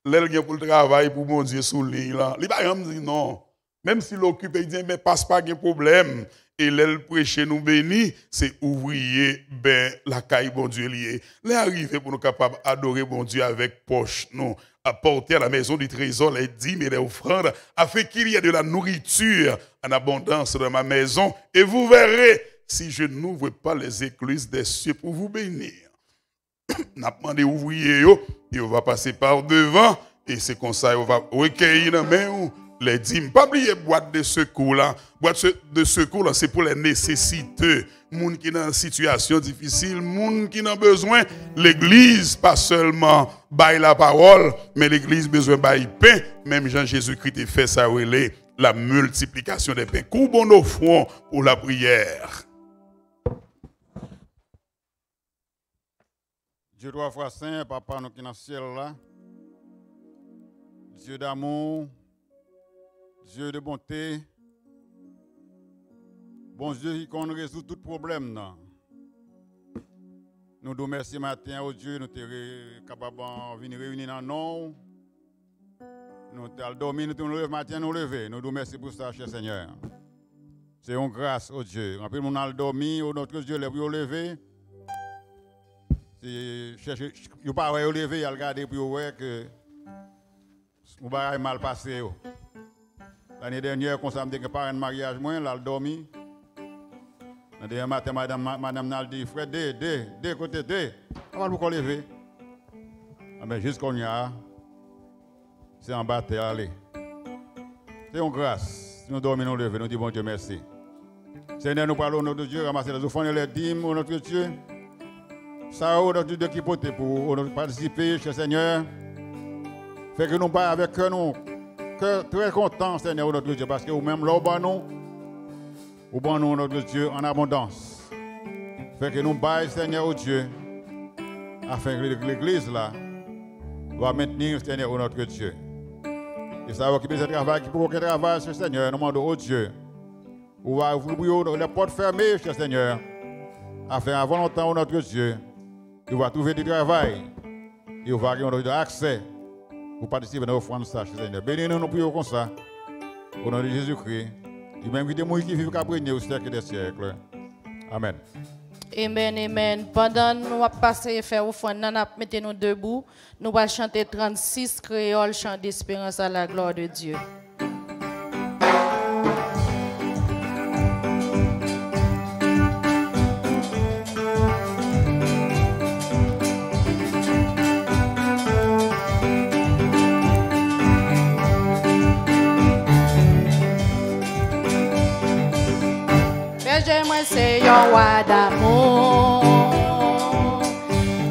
lè l gen pou l travay pou Bondye sou liy lan. Li pa janm di non. Menm si l okipe, li di, "Enben, pas pa gen pwoblèm." E lè l preche, nou beni, se ouvriye ben lakay Bondye li ye. Lè a rive pou nou kapab adore Bondye avèk pòch nou. Apportez à la maison du trésor les dîmes et les offrandes, afin qu'il y ait de la nourriture en abondance dans ma maison, et vous verrez si je n'ouvre pas les écluses des cieux pour vous bénir. N ap mande ouvriye yo, yo va pase pa devan, e se konsa yo va rekeyi nan men w lè dim. Pa bliye bwat de sekou la. Bwat se-, de sekou la, se pou lè nesesite. Moun ki nan sitiyasyon difisil, moun ki nan bezwen, legliz pa sèlman bay lapawòl, men legliz bezwen bay pen, menm jan Jezikri te fè sa rele la miltiplikasyon de pen. Kou bon nou fwon pou lapriyè. Dieu trois fois saint, Papa nou ki nan syèl la, Dieu d'amour, Dieu de bonté, Bondye ki konn rezoud tout pwoblèm nan. Nou di w mèsi maten an, o Dye, nou te re-, kapab, an, vin reyini nan non w. Nou t al dòmi, nou te leve maten, nou leve. Nou di w mèsi pou sa, chè Senyè. Se yon gras, o Dye. Anpil moun al dòmi, o notre Dieu, lè pou yo leve, se chèche, yo pa wè yo leve, y al gade pou yo wè ke yon bagay mal pase yo. Lane dènyè, konsa, m te gen parenn maryaj mwen, l al dòmi. Nan demen maten, madanm, ma-, madanm nan al di, "Frè, de, de, de, kote de? Anba l poko leve." Anben, jis kounye a, se anba tè ale. Se yon gras. Si nou dòmi, nou leve, nou di Bondye mèsi. Senyè, nou pral, o non de Dye, ranmase lèzofrann e lèdim, o notre Dye. Sa yo, o notre Dye, ki pote pou, o notre, patisipe, chè Senyè. Fè ke nou bay avèk kè nou, kè trè kontan, Senyè, o notre Dieu, paske ou menm, lè w ban nou, ou ban nou, o notre Dieu, an abondans. Fè ke nou bay, Senyè, o Dieu, afin ke legliz la va mentni, Senyè, o notre Dieu. E sa yo ki bezwen travay, ki poko gen travay, Senyè, nou mande, o Dieu, ou va ouvri pou yo lè pòt fèmen, chè Senyè, afin avan lontan, o notre Dieu, yo va twouve de travay, e yo va gen yon aksè pou patisipe nan ofrann sa, chè Senyè. Beni nou, nou priye w konsa, o non de Jezikri, li menm ki te mouri, ki viv, k ap renye o syèk dè syèk. Amèn. Amen, amen. Pandan nou ap pase fè ofrann nan, n ap mete nou debou. Nou pral chante trannsis, Créole, chant d'espérance à la gloire de Dieu. Bèje mwen se yon wa damou.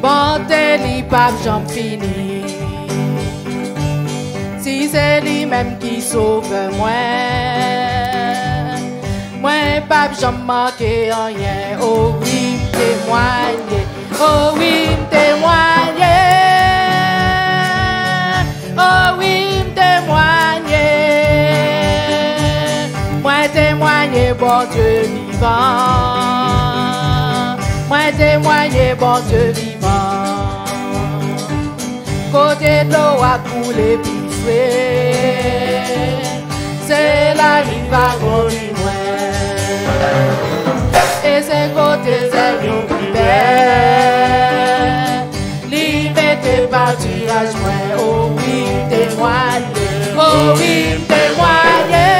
Bonte li p ap janm fini. Si se li menm ki sovè mwen, mwen p ap janm manke anyen. O wi, m temwaye. O wi, m temwaye. O wi, m temwaye. Mwen temwaye Bondye vivan. Mwen temwaye Bondye vivan. Kote dlo a koule pi fre, se la li va kondi mwen. E se kote zèb yo ki bèl, li mete patiraj mwen. O wi, m temwaye. O wi, m temwaye.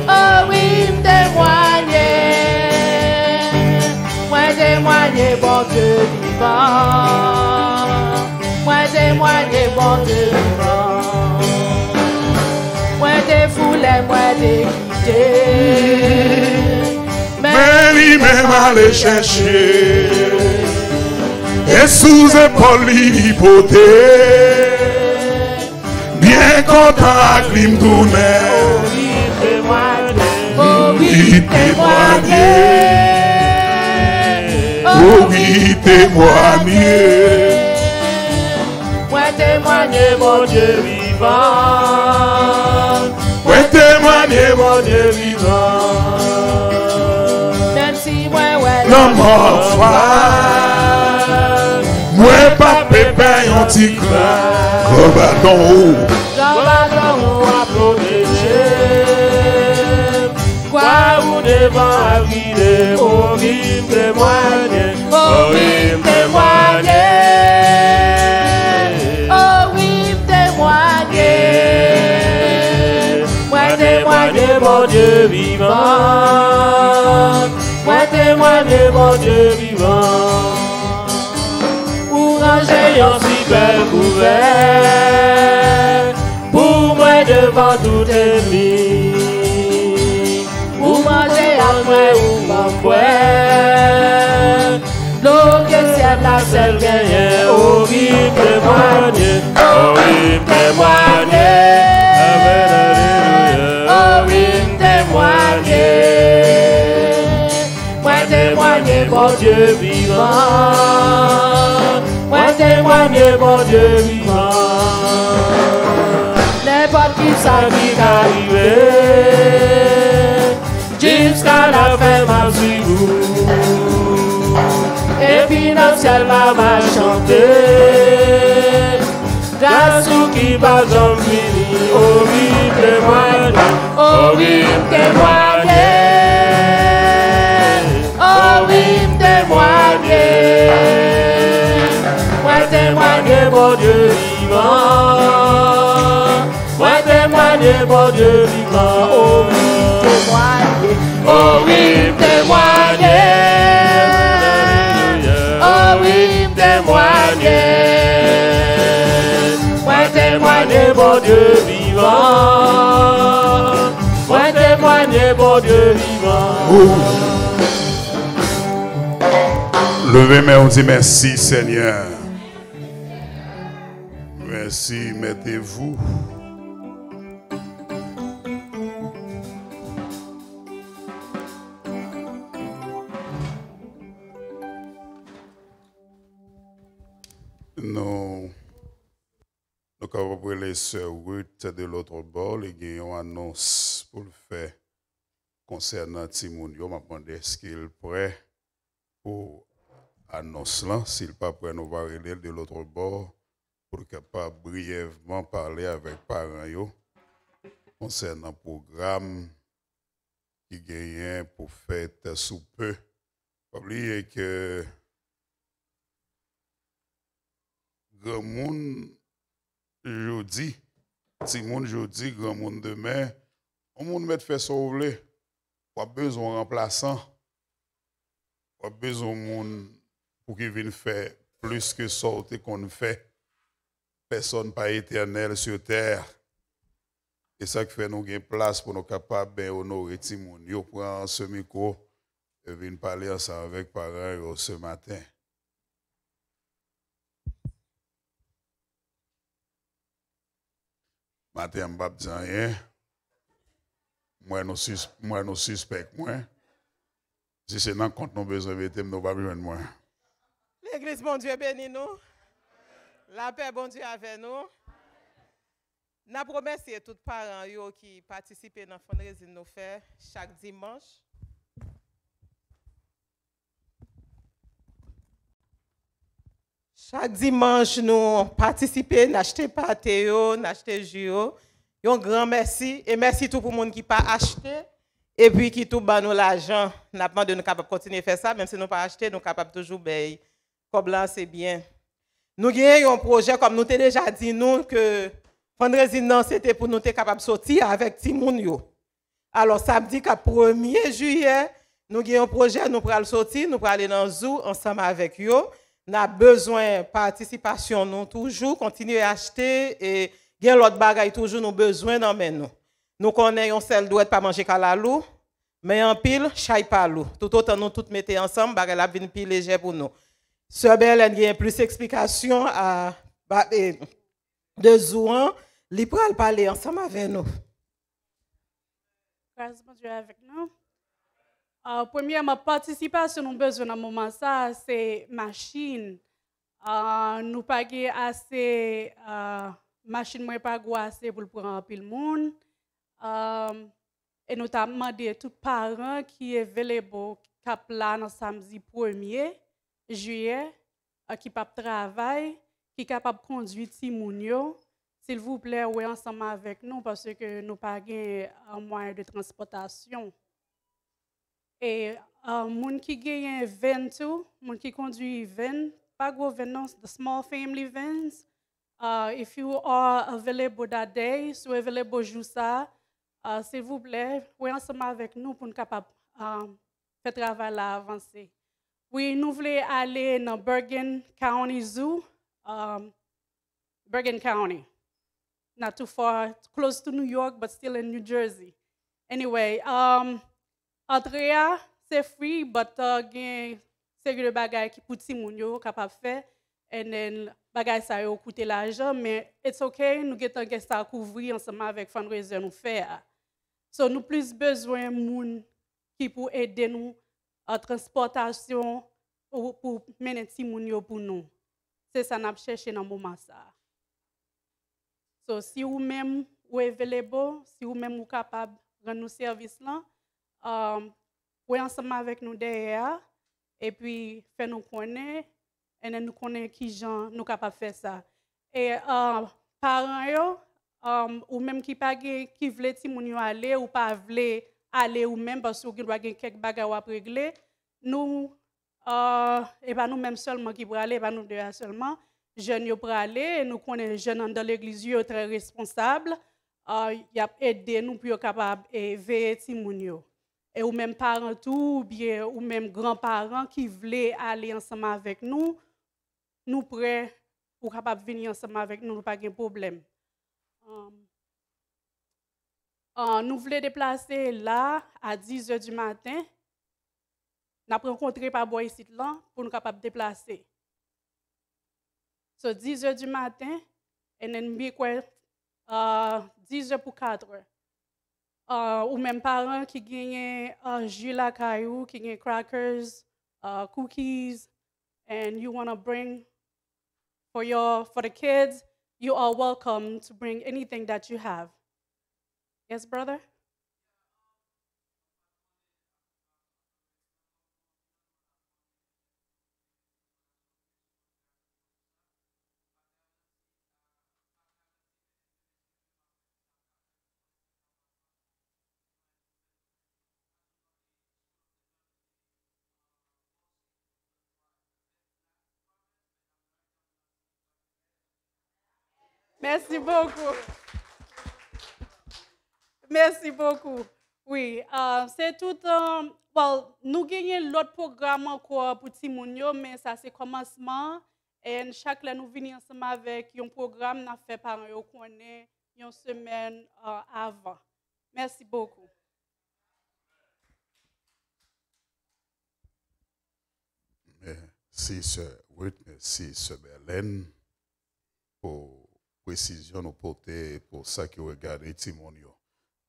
O wi, m temwaye. Mwen temwaye Bondye vivan. Mwen temwaye Bondye vivan. Mwen te fou lè mwen te kite. Men li menm ale chèche. E sou zepòl li, li pote. Byen kontan ak li m tounen. O wi, m temwaye. O wi, m temwaye. Mwen temwaye Bondye vivan. Mwen temwaye Bondye vivan. Menm si mwen wè lanmò an fas, mwen p ap pè yon ti kras. Gran baton ou. Gran baton ou a pwoteje m. Kwa ou devan a gide m. O wi, m temwaye. O wi, m temwaye. O wi, m temwaye. Mwen temwaye Bondye vivan. Mwen temwaye Bondye vivan. Ou ranje yon sipè kouvè pou mwen devan tout ènmi. Ou manje ak mwen, ou ban m bwè. Dlo ke syèl la sèl genyen. O wi, m temwaye. O wi, m temwaye. Amèn, alelouya. O wi, m temwaye. Mwen temwaye Bondye vivan. Mwen temwaye Bondye vivan. Nenpòt kisa ki ka rive, jiska lafen m ap swiv ou. Epi nan syèl la m ap chante. Gras ou ki pa janm fini. O wi, m temwaye. O wi, m temwaye. O wi, m temwaye. Mwen temwaye Bondye vivan. Mwen temwaye Bondye vivan. O wi, m temwaye. O wi, m temwaye. O wi, m temwaye. Mwen temwaye Bondye vivan. Mwen temwaye Bondye vivan. Leve men w, di, mèsi, Senyè. Merci, mettez-vous. Nou, nou kapab rele sè Ruth de lòtbò, li gen yon anons pou l fè konsènan timoun yo. M ap mande èske l prè pou anons lan. Si l pa prè, nou va rele l de lòtbò pou l kapab briyèvman pale avèk paran yo konsènan pwogram ki genyen pou fèt sou pe. Pa bliye ke granmoun jodi, timoun jodi, granmoun demen, yon moun mèt fè sa w vle. W ap bezwen yon ranplasan. W ap bezwen yon moun pou ki vin fè plis ke sa w te konn fè. Pèsòn pa etènèl sou tè. E sa k fè nou gen plas pou nou kapab ben onore timoun yo. Pran se mikwo e vin pale ansanm avèk paran yo se maten. Maten an, m p ap di anyen. M wè nou sis-, m wè nou sispèk mwen. Si se nan kont nou bezwen mete m, nou p ap jwenn mwen. Legliz, Bondye beni nou. Lapè Bondye avè nou. N ap remèsye tout paran yo ki patisipe nan fundraising nou fè chak dimanch. Chak dimanch, nou patisipe, n achte pate yo, n achte ji yo. Yon gran mèsi. E mèsi tou pou moun ki pa achte, epi ki tou ban nou lajan. N ap mande nou kapab kontinye fè sa, menm si nou pa achte, nou kapab toujou bay kòb la, se byen. Nou genyen yon pwojè, kòm nou te deja di nou, ke fundraising nan, se te pou nou te kapab soti avèk timoun yo. Alò, samdi k ap premye jiyè, nou gen yon pwojè, nou pral soti, nou prale nan zoo ansanm avèk yo. N ap bezwen patisipasyon nou toujou, kontinye achte, e gen lòt bagay toujou nou bezwen nan men nou. Nou konnen yon sèl dwèt pa manje kalalou, men anpil chay pa lou. Toutotan nou tout mete ansanm, bagay la ap vin pi lejè pou nou. Sè Bèlèn gen plis eksplikasyon a, ba, e, de zoo an, li pral pale ansanm avè nou. Gras Bondye avèk nou. Ah, premyèman, patisipasyon nou bezwen nan moman sa a, se machin. Ah, nou pa gen ase, ah, machin mwen pa gwo ase pou l pran anpil moun. Ah, e nou ta mande tout paran ki available, k ap la nan samdi premye jiyè, ah, ki p ap travay, ki kapab kondwi timoun yo, silvouplè, wè ansanm avèk nou, paske nou pa gen, ah, mwayen de transpòtasyon. E, ah, moun ki genyen van tou, moun ki kondwi van, pa gwo van non, the small family vans, ah, if you are available that day, si w available jou sa a, ah, silvouplè, wè ansanm avèk nou pou n kapab, ah, fè travay la avanse. Wi, nou vle ale nan Bergen County Zoo, ah, Bergen County. Not too far, close to New York, but still in New Jersey. Anyway, um, antre a, se free, but, uh, gen seri de bagay ki pou timoun yo kapab fè. And then, bagay sa yo koute lajan, men it's okay, nou gentan gen sa kouvri ansanm avèk fundraiser nou fè a. So, nou plis bezwen moun ki pou ede nou an transpòtasyon pou, pou mennen timoun yo pou nou. Se sa n ap chèche nan moman sa a. So, si ou menm ou available, si ou menm ou kapab rann nou sèvis lan, um, wè ansanm avèk nou dèyè a, epi fè nou konnen, and then nou konnen kijan nou kapab fè sa. E, uh, paran yo, um, ou menm ki pa gen, ki vle timoun yo ale, ou pa vle ale ou menm, paske ou gen dwa gen kèk bagay w ap regle, nou, uh, e pa nou menm sèlman ki prale, e pa nou de a sèlman, jèn yo prale, e nou konnen jèn anndan legliz yo, yo trè responsab, uh, y ap ede nou pou yo kapab, e, veye timoun yo. E ou menm paran tou, oubyen ou menm granparan ki vle ale ansanm avèk nou, nou prè, ou kapab vini ansanm avèk nou, nou pa gen pwoblèm. Um, uh, nou vle deplase la a dis zè di maten. N ap rankontre pa bò isit lan pou nou kapab deplase. So, dis zè di maten, And then, m kwè, uh, dizè pou katrè. Uh, ou menm paran ki genyen, uh, ji lakay ou, ki gen crackers, uh, cookies, and you wanna bring for your, for the kids, you are welcome to bring anything that you have. Yes, brother? Merci beaucoup. Merci beaucoup. Wi, uh, se tout, uh, well, nou genyen lòt pwogram ankò pou timoun yo, men sa se kòmansman. And chak lè nou vini ansanm avèk yon pwogram, n ap fè paran yo konnen yon semèn, uh, avan. Merci beaucoup. Mèsi, sè Ruth. Mèsi, sè Berlène, pou presizyon nou pote pou sa ki regade timoun yo.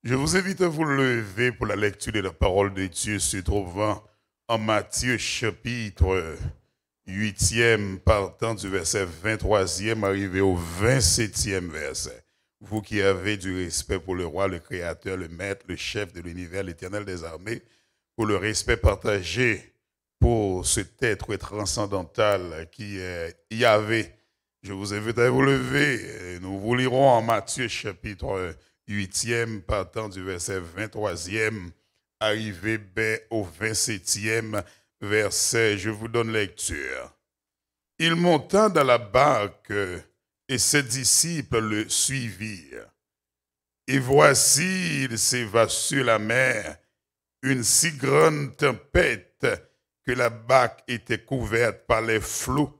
Je vous invite à vous lever pour la lecture de la parole de Dieu se trouvant en Matthieu chapitre huitième, partant du verset vingt-troisième, arrivé au vingt-septième verset. Vous qui avez du respect pour le roi, le créateur, le maître, le chef de l'univers, l'Éternel des armées, pour le respect partagé pour cet être transcendantal qui est Yahvé. Je vous invite à vous lever. Et nous vous lirons en Matthieu chapitre huitième, partant du verset vingt-troisième, arrivé ben au vingt-septième verset. Je vous donne lecture. Il monta dans la barque et ses disciples le suivirent. Et voici, il s'éleva sur la mer une si grande tempête que la barque était couverte par les flots.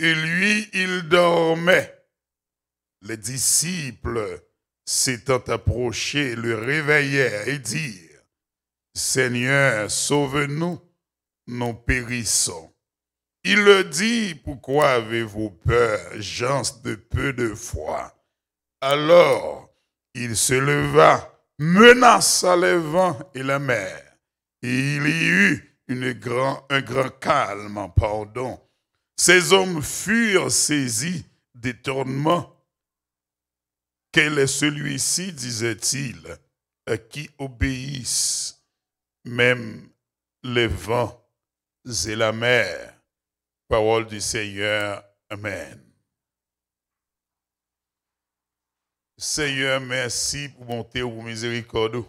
Et lui, il dormait. Les disciples, s'étant approchés, le réveillèrent et dirent, Seigneur, sauve-nous, nous périssons. Il leur dit, Pourquoi avez-vous peur, gens de peu de foi ? Alors il se leva, menaça les vents et la mer, et il y eut une grand, un grand calme, pardon. Ces hommes furent saisis d'étonnement. Quel est celui-ci, disaient-ils, qui obéisse même les vents et la mer ? Parole du Seigneur. Amen. Seyè, mèsi pou bonte w, pou mizerikòd ou.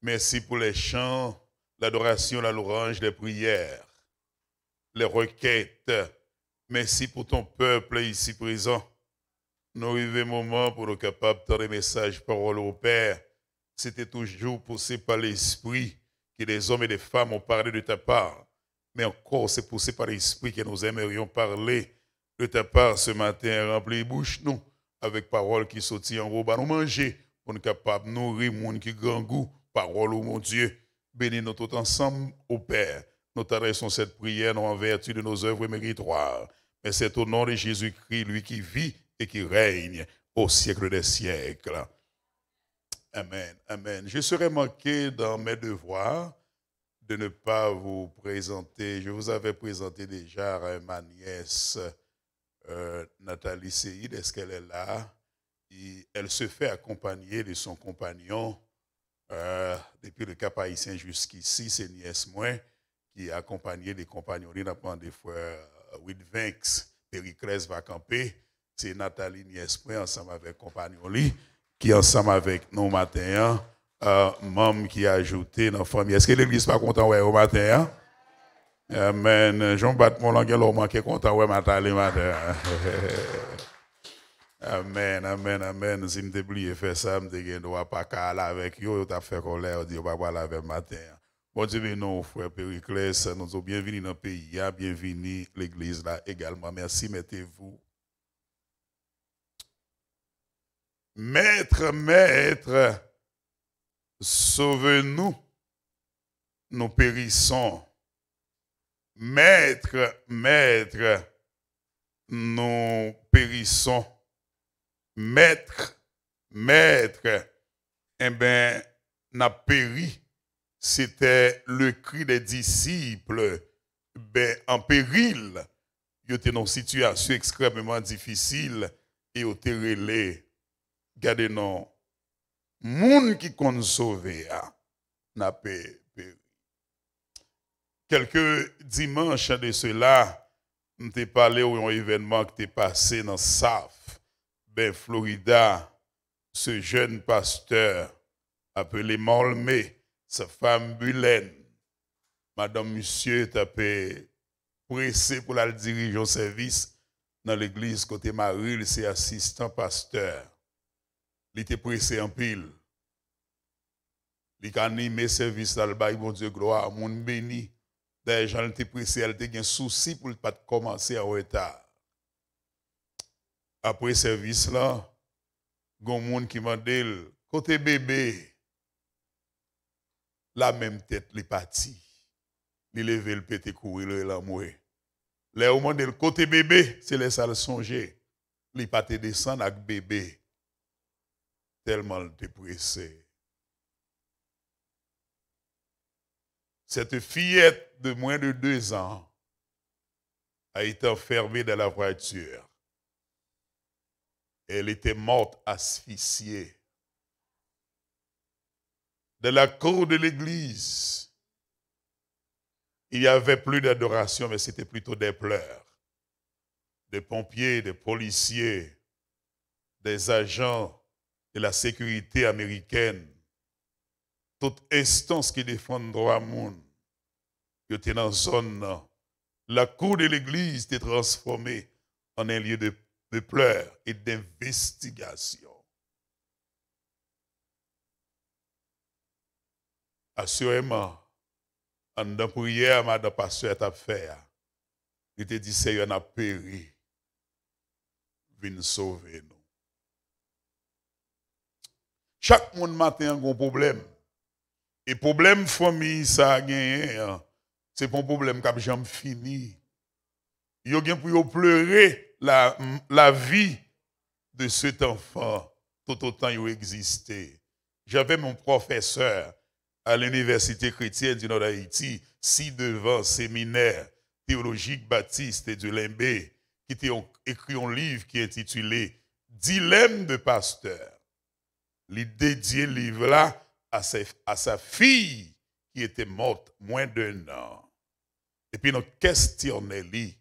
Mèsi pou les chants, l'adoration, la louange, les prières, les requêtes. Mèsi pou ton pèp isi prezan. Nou rive moman pou nou kapab tande mesaj pawòl ou, Pè. C'était toujours poussé par l'Esprit que des hommes et des femmes ont parlé de ta part. Mais encore, c'est poussé par l'Esprit que nous aimerions parler de ta part ce matin. Rempli bouch nou avèk pawòl ki soti anwo. Ba nou manje pou n kapab nouri moun ki grangou. Pawòl ou, Bondye. Beni nou tout ansanm, o Pè. Nous t'adressons cette prière, non en vertu de nos œuvres méritoires, mais c'est au nom de Jésus-Christ, lui qui vit et qui règne au siècle des siècles. Amen. Amen. Je serais manqué dans mes devoirs de ne pas vous présenter. Je vous avais présenté déjà, euh, ma nièce, euh, Nathalie Séide. Est-ce qu'elle est là? Et elle se fait accompagner de son compagnon, euh, depuis le Cap-Haïtien jusqu'ici. C'est nièce mwen ki akonpanye de konpanyon li. N ap mande frè Wilvinx Periclès va kanpe. Se Nathalie, nièce mwen, ansanm avèk konpanyon li, ki ansanm avèk nou maten an. Euh, manm ki ajoute nan fanmi. Èske legliz pa kontan wè yo maten an? Amen. Jan w bat mwen lan, gen lè w manke kontan wè Nathalie maten an. Amen, amen, amen. Si m te bliye fè sa, m te gen dwa pa ka al avèk yo, yo t ap fè kòlè, yo di yo pa pral avè m maten an. Bondye beni w, frè Periclès. Nou di w byenvini nan peyi a, byenvini legliz la egalman. Merci, mettez-vous. Maître, Maître, sauve-nous, nous périssons. Maître, Maître, nous périssons. Maître, maître, enben, n ap peri. C'était le cri des disciples, ben, en péril. Yo te nan yon sitiyasyon ekstrèmeman difisil e yo te rele, gade non, moun ki konn sove a, n ap pe-, peri. Kèlke dimanch de sela, m te pale w yon evènman ki te pase nan South Bend, Florida. Ce jeune pasteur appelé Malmé, sa fanm Bulèn, madanm misye t ap prese pou l al dirije yon sèvis nan legliz kote mari l se asistan pastè. Li te prese anpil. Li ka anime sèvis la, l bay Bondye glwa, moun beni. Dayè, jan l te prese a, l te gen sousi pou l pa t kòmanse an reta. Apre sèvis lan, gon moun ki mande l, "Kote bebe?" La menm tèt li pati. Li leve, l pete kouri, l rele anmwe. Lè yo mande l, "Kote bebe?" Se lè sa l sonje li pa te desann ak bebe, tèlman l te prese. Cette fillette de moins de deux ans a été enfermée dans la voiture. Elle était morte asphyxiée. Dans la cour de l'église, il y avait plus d'adoration, mais c'était plutôt des pleurs. Des pompiers, des policiers, des agents de la sécurité américaine, tout enstans ki defann dwa moun, yo te nan zòn nan. La cour de l'église te transformée en un lieu de, de pleurs et d'investigation. Asireman, anndan priyè a madan pastè a t ap fè a, li te di, "Seyè, n ap peri. Vin sove nou." Chak moun maten an gon pwoblèm. E pwoblèm fanmi sa a genyen an, se pa yon pwoblèm k ap janm fini. Yo gen pou yo pleure la, la vie de cet enfant tout autant yo egziste. J'avais mon professeur à l'Université chrétienne du Nord d'Haïti, ci-devant séminaire théologique baptiste du Limbé, ki te ekri yon liv ki entitile Dilemme de pasteur. Li dedye liv la a sa, a sa fille qui était morte moins d'un an. Epi nou kestyone li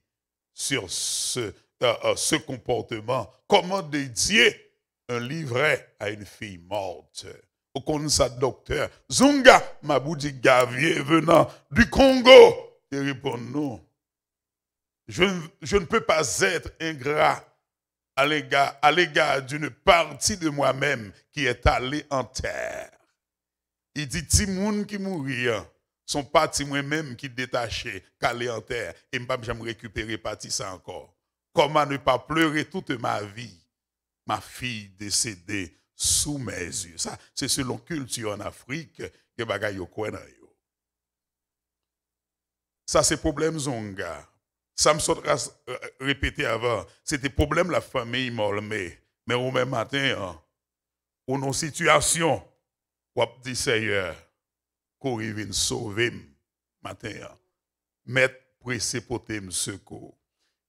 sur ce, euh, euh, ce comportement. Comment dédier un livret à une fille morte? Ou konn sa, doktè Zunga Mabudi Gavie, venant du Congo, te reponn nou. Je, je ne peux pas être ingrat à l'égard, à l'égard d'une partie de moi-même qui est allée en terre. Li di, timoun ki mouri an, se yon pati mwen menm ki detache, k ale an tè, e m p ap janm rekipere pati sa ankò. Comment ne pas pleurer toute ma vie? Ma fille décédée sous mes yeux. Sa, se selon kilti an Afrik, gen bagay yo kwè nan yo. Sa se pwoblèm Zonga. Sa m sot ras-, euh, repete avan, se te pwoblèm lafanmi Mòlme. Men ou menm maten an, ou nan sitiyasyon, w ap di, Seyè, kouri vin sove m maten an. Mèt, prese pote m sekou.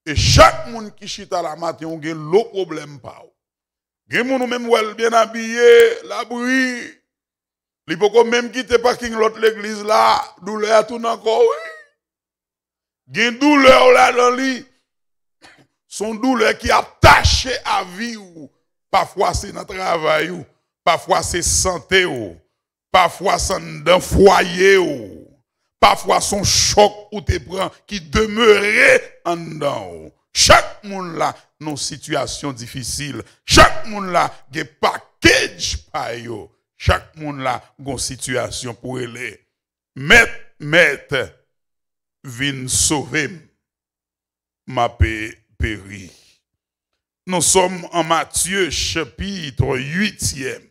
E chak moun ki chita la maten, ou gen lo pwoblèm pa w. Gen moun ou menm wè l byen abiye, l ap ri. Li poko menm kite paking lòt legliz la, doulè a tounen ankò, wi. Gen doulè w ladan li. Se yon doulè ki atache a vi w. Pafwa se nan travay ou. Pafwa se sante w. Pafwa se anndan fwaye w. Pafwa se yon chòk ou te pran ki demere anndan w. Chak moun la nan yon sitiyasyon difisil. Chak moun la gen package pa yo. Chak moun la gon sitiyasyon pou rele. Mèt, mèt, vin sove m. M ape peri. Nous sommes en Matthieu chapitre huitième.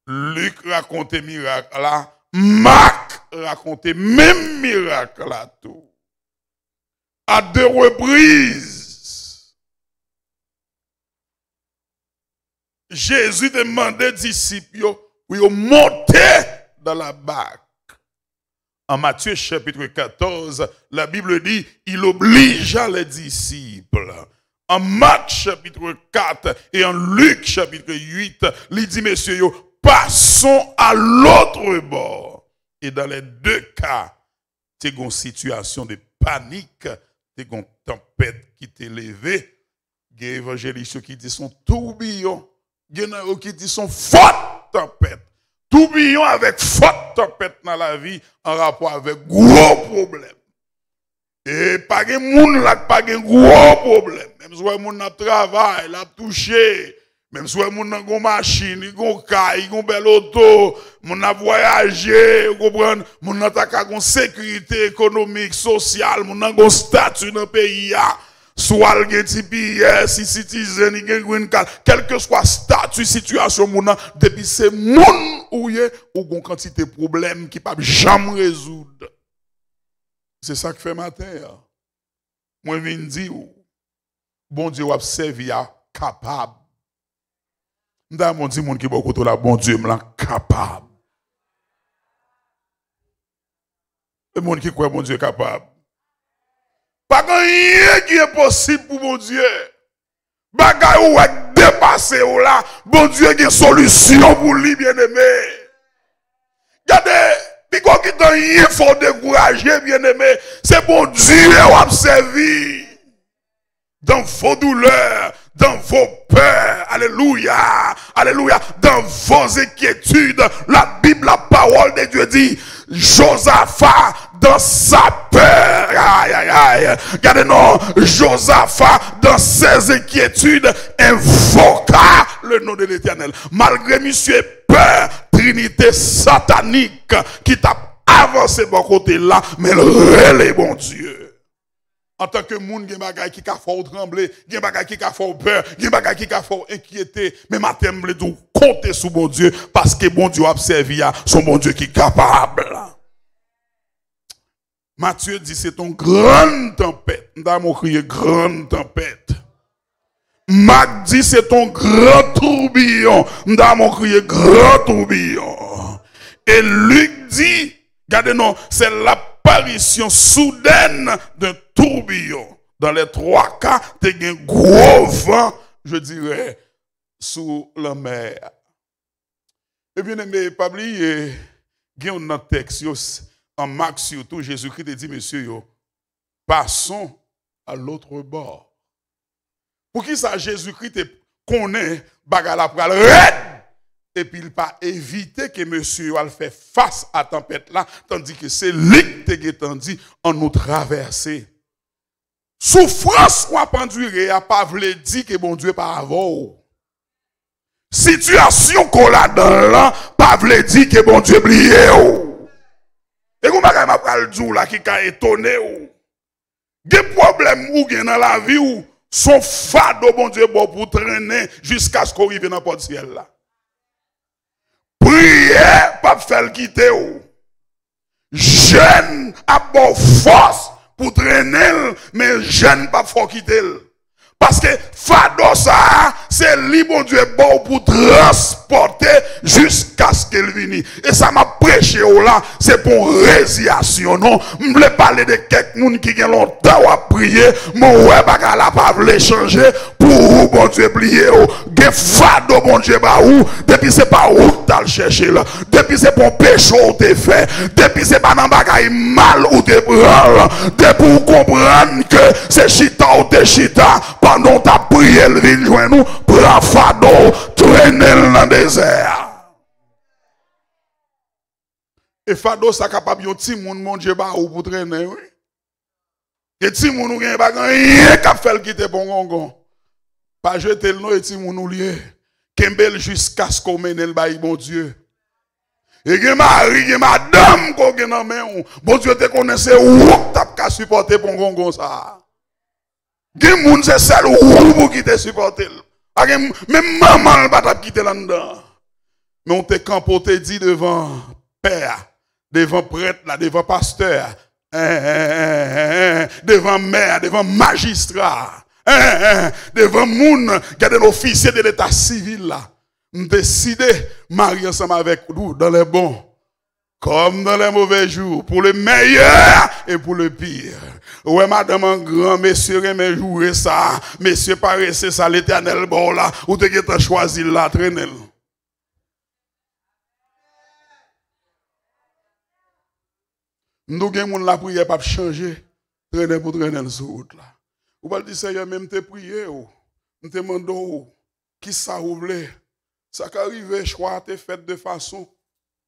Lik rakonte mirak la, Mak rakonte menm mirak la tou. À deux reprises, Jezi te mande disip yo pou yo monte dans la barque. En Matthieu chapitre quatorze, la Bible dit, il obligea les disciples. En Marc chapitre quatre et en Luc chapitre huit, li di mesye yo, passons à l'autre bord. E dans les deux cas, te gon sitiyasyon de panik, te gon tanpèt ki te leve. Gen evanjelis yo ki di se yon toubiyon. Gen nan yo ki di se yon fòt tanpèt. Toubiyon avèk fòt tanpèt nan lavi an rapò avèk gwo pwoblèm. E pa gen moun la k pa gen gwo pwoblèm. Menm si w wè moun nan ap travay, l ap touche. Menm si w wè moun nan gon machin, li gon kay, li gon bèl oto, moun nan ap vwayaje, ou konprann, moun nan ta ka gon sekirite ekonomik, sosyal, moun nan gon stati nan peyi a. Swa l gen T P S, li citizen, li gen green card, kèlkeswa stati, sitiyasyon moun nan, depi se moun ou ye, ou gon kantite pwoblèm ki p ap janm rezoud. Se sa k fè maten an, mwen vin di w, Bondye w ap sèvi a kapab. M ta renmen w di moun ki bò kote w la, Bondye m lan kapab. E moun ki kwè Bondye kapab. Pa gen anyen ki enposib pou Bondye. Bagay ou wè k depase w la, Bondye gen solisyon pou li, byeneme. Gade, piko ki tan anyen fè w dekouraje, byeneme, se Bondye w ap sèvi. Dans vos douleurs, dans vos peurs, alléluia, alléluia, dans vos inquiétudes, la Bible, la parole de Dieu dit, Josaphat, dans sa peur, aïe, aïe, aïe, gade non, Josaphat, dans ses inquiétudes, invoqua le nom de l'Éternel. Malgre misye pè trinite satanik ki t ap avanse bò kote l la, men l rele Bondye. Antanke moun, gen bagay ki ka fè w tranble, gen bagay ki ka fè w pè, gen bagay ki ka fè w enkyete. Men maten, m vle di w, konte sou Bondye, paske Bondye w ap sèvi a, se yon Bondye ki kapab. Matye di, se t on grann tanpèt. M ta renmen w kriye, grann tanpèt. Mak di, se t on gran toubiyon. M ta renmen w kriye, gran toubiyon. E Lik di, gade non, c'est l'apparition soudaine d'un tourbillon. Dans les trois cas, te gen gwo van, je dirais, sou lanmè a. E byeneme, pa bliye, gen youn nan tèks yo, s-, an Mak sitou, Jezikri te di mesye yo, passons à l'autre bord. Poukisa Jezikri te konnen bagay la pral rèd, epi l pa evite ke mesye yo al fè fas a tanpèt la, tandike se li k te gentan di, ann nou travèse? Soufrans w ap andire a pa vle di ke Bondye pa avè w. Sitiyasyon ke w ladan l lan pa vle di ke Bondye bliye w. E gon bagay m ap pral di w la ki ka etone w. Gen pwoblèm ou gen nan lavi w, s on fado Bondye ba w pou w trennen jiskaske w rive nan pòt syèl la. Priyè p ap fè l kite w. Jèn ap ba w fòs pou w trennen l, men jèn p ap fè w kite l. Paske fado sa a, se li Bondye ba w pou w transpòte jiskaske l vini. E sa m ap preche w la, se pa yon reziyasyon, non. M vle pale de kèk moun ki gen lontan w ap priye, men w wè bagay la pa vle chanje, pou ou, Bondye bliye w. Gen fado Bondye ba ou, depi se pa ou k t al chèche l, depi se pa yon peche w te fè, depi se pa nan bagay mal ou te pran l, depi w konprann ke se chita w te chita pandan w t ap priye l vin jwenn ou, pran fado w, trennen l nan dezè a. E fado sa kapab yon timoun Bondye ba ou pou trennen, wi. Gen timoun ou genyen pa gen anyen k ap fè l kite pongongon. Pa jete l non, e timoun ou l ye. Kenbe l jiskaske w mennen l bay Bondye. E gen mari, gen madanm ke w gen nan men w. Bondye te konnen se ou k t ap ka sipòte pongongon sa a. Gen moun se sèl ou pou kite sipòte l. Pa gen, menm manman l pa t ap kite l anndan. Men w te kanpe, w te di devan pè a, devan prèt la, devan pastè a, en, en, en, en, en, devan mè a, devan majistra a, en, en, en, devan moun, gade l, ofisye de leta sivil la. M deside marye ansanm avèk ou dans les bons comme dans les mauvais jours, pour le meilleur et pour le pire. Ou wè madanm an gran, mesye renmen joure sa, mesye parese sa, Letènèl ba w la, ou te gentan chwazi l la, trennen l. M di w gen moun lapriyè p ap chanje, trennen pou trennen l sou wout la. Ou pral di, Seyè, men m te priye w, m te mande w, kisa ou vle? Sa ka rive chwa a te fèt de fason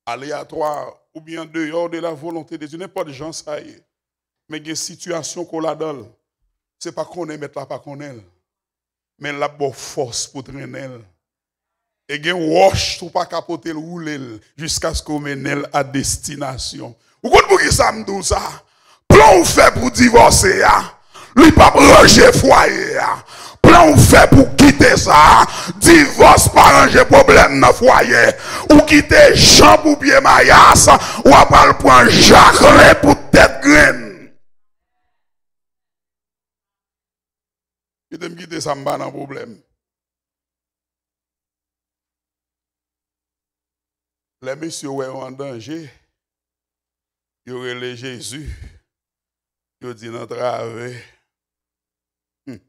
aleyatwa oubyen andeyò de la volonte de Dye, nenpòt jan sa ye. Men gen sitiyasyon ke w ladan l. Se pa konnen mèt la pa konnen l. Men l ap ba w fòs pou trennen l. E gen wòch tou pa ka pote l woule l jiskaske w mennen l a destinasyon. Ou konn poukisa m di w sa? Plan w fè pou divòse a, li p ap ranje fwaye a. Plan w fè pou kite sa a, divòs pa ranje pwoblèm nan fwaye. Ou kite janb ou pye mayas, w ap al pran jaklen pou tèt grenn. Kite m kite sa, m pa nan pwoblèm. Lè mesye wè yo an danje, yo rele Jezi, yo di nan trave. Hmm.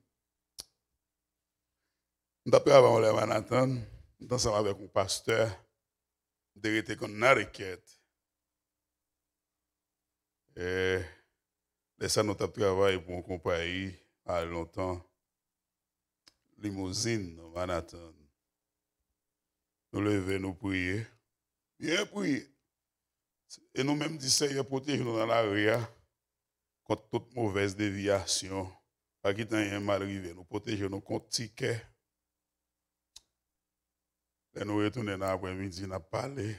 M t ap travay yon lè Manhattan, m t ansanm avèk yon pastè, m te rete Connecticut. E, lè sa nou t ap travay pou yon konpayi, pa lontan, Limousin, nan Manhattan. Nou leve, nou priye. Byen priye. E nou menm di, Seyè, pwoteje nou nan lari a kont tout movèz devyasyon. Pa kite anyen mal rive nou. Pwoteje nou kont tikè. Lè nou retounen nan aprèmidi, n ap pale.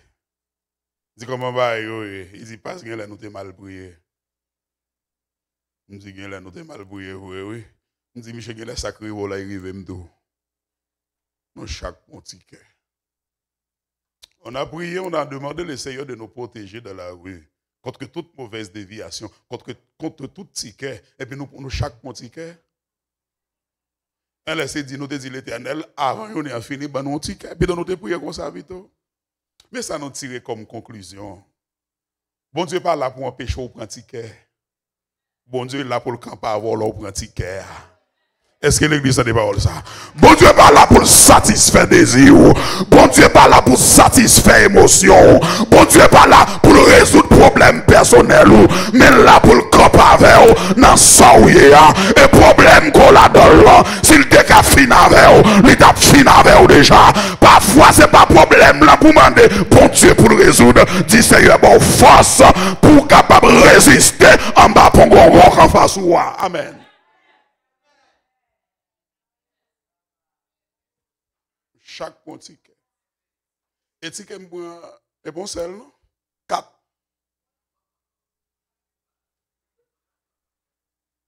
Di, kòman bagay yo ye? Li di, pa gen lè nou te mal priye. M di, gen lè nou te mal priye vre, wi. M di, miche, gen lè sa k rive w la, li rive m tou. Nou chak pran tikè. On a prié, on a demandé le Seigneur de nous protéger dans la rue, contre toute mauvaise déviation, contre, contre tout tikè. Epi nou, nou chak pran tikè. Anlè se di, nou te di Letènèl, avan jounen an fini, ban nou yon tikè. Epi nou te priye konsa pito. Men sa nou tire kòm konklizyon. Bondye pa la pou anpeche w pran tikè. Bondye la pou l kanpe avè w lè w pran tikè a. Èske legliz tande pawòl sa? Bondye pa la pou l satisfè dezi w. Bondye pa la pou satisfè emosyon w. Bondye pa la pou l rezoud pwoblèm pèsonèl ou. Men l la pou l kanpe avè w nan sa w ye a. E pwoblèm ke w ladan l lan, si l te ka fin avè w, li t ap fin avè w deja. Pafwa, se pa pwoblèm lan pou mande Bondye pou l rezoud. Di, Seyè, ba w fòs pou w kapab reziste anba pongongonk anfas ou a. Amèn. Chak pran tikè. E tikè m pran, e pa yon sèl, non. Kat.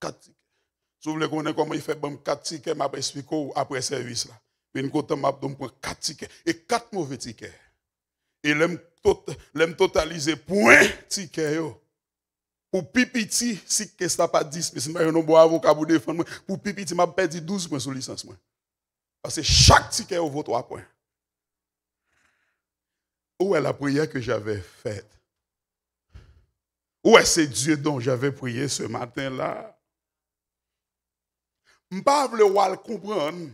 Kat tikè. Si w vle konnen kòman li fè ban m kat tikè, m ap esplike w apre sèvis la. Vin kote m, m ap di w m pran kat tikè. E kat move tikè. E lè m tot-, lè m totalize pwen tikè yo, pou pi piti, si kes la pa dis, men si m pa jwenn yon bon avoka pou defann mwen, pou pi piti, m ap pèdi douz pwen sou lisans mwen. Paske chak tikè yo vo twa pwen. Où est la prière que j'avais faite? Où est ce Dieu dont j'avais prié ce matin-là? M pa vle w al konprann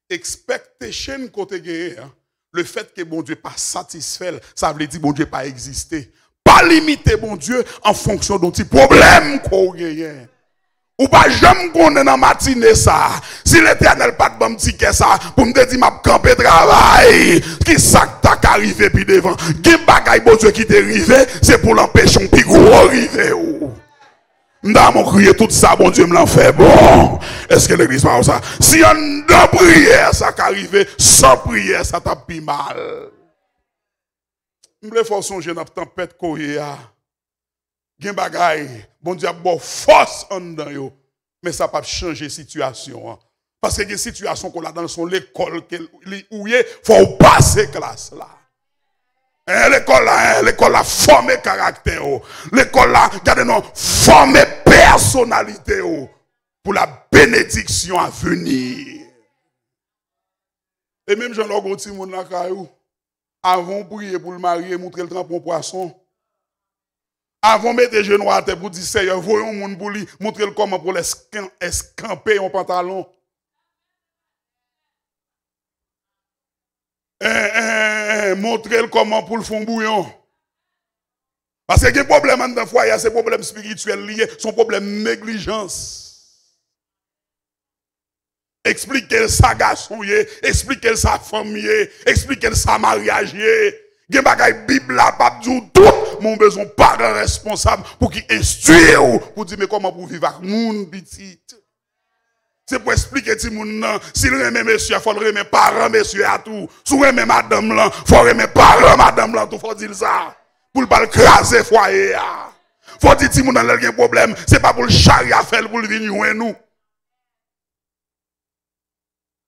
expectation ke w te genyen an. Le fait que Bondye pa satisfè l, sa vle di Bondye pa egziste. Pa limite Bondye an fonksyon de yon ti pwoblèm ke w genyen. Ou pa janm konnen nan matine sa a, si Letènèl pa t ban m tikè sa a, pou m te di m ap kanpe travay, ki sa k ta ka rive pi devan? Gen bagay Bondye kite rive, se pou l anpeche yon pi gwo rive w. M ta renmen w kriye tout sa Bondye m lan fè bon. Èske legliz pa wè sa? Si anndan priyè sa ka rive, san priyè sa t ap pi mal. M vle fè w sonje nan tanpèt ke w ye a. Gen bagay, Bondye ap ba w fòs anndan yo, men sa p ap chanje sitiyasyon an. Paske gen sitiyasyon ke w ladan l, se yon lekòl ke li, ou ye, fò w pase klas la. Hein, lekòl la, hein, lekòl la fòme karaktè w. Lekòl la, gade non, fòme pèsonalite w pou la bénédiction à venir. E menm jan lè w gen yon timoun lakay ou, avan w priye pou l marye, montre l tranpe yon pwason. Avan w mete jenou atè pou di, Seyè, voye yon moun pou li, montre l kòman pou l eskan-, eskanpe yon pantalon. Eh, eh, eh, montre l kòman pou l fè yon bouyon. Paske gen pwoblèm anndan fwaye a, se pwoblèm espirityèl li ye, se yon pwoblèm neglijans. Eksplike l sa gason ye, eksplike l sa fanm ye, eksplike l sa maryaj ye. Gen bagay Bib la p ap di w tout, men w bezwen yon paran responsab pou ki enstwi w, pou di men kòman pou w viv ak moun pitit. Se pou eksplike timoun nan, si l renmen mesye a, fò l renmen paran mesye a tou. Si w renmen madanm lan, fò w renmen paran madanm lan tou, fò w di l sa. Pou l pa al kraze fwaye a. Fò w di timoun nan lè l gen pwoblèm, se pa pou l chari afè l pou l vin jwenn ou.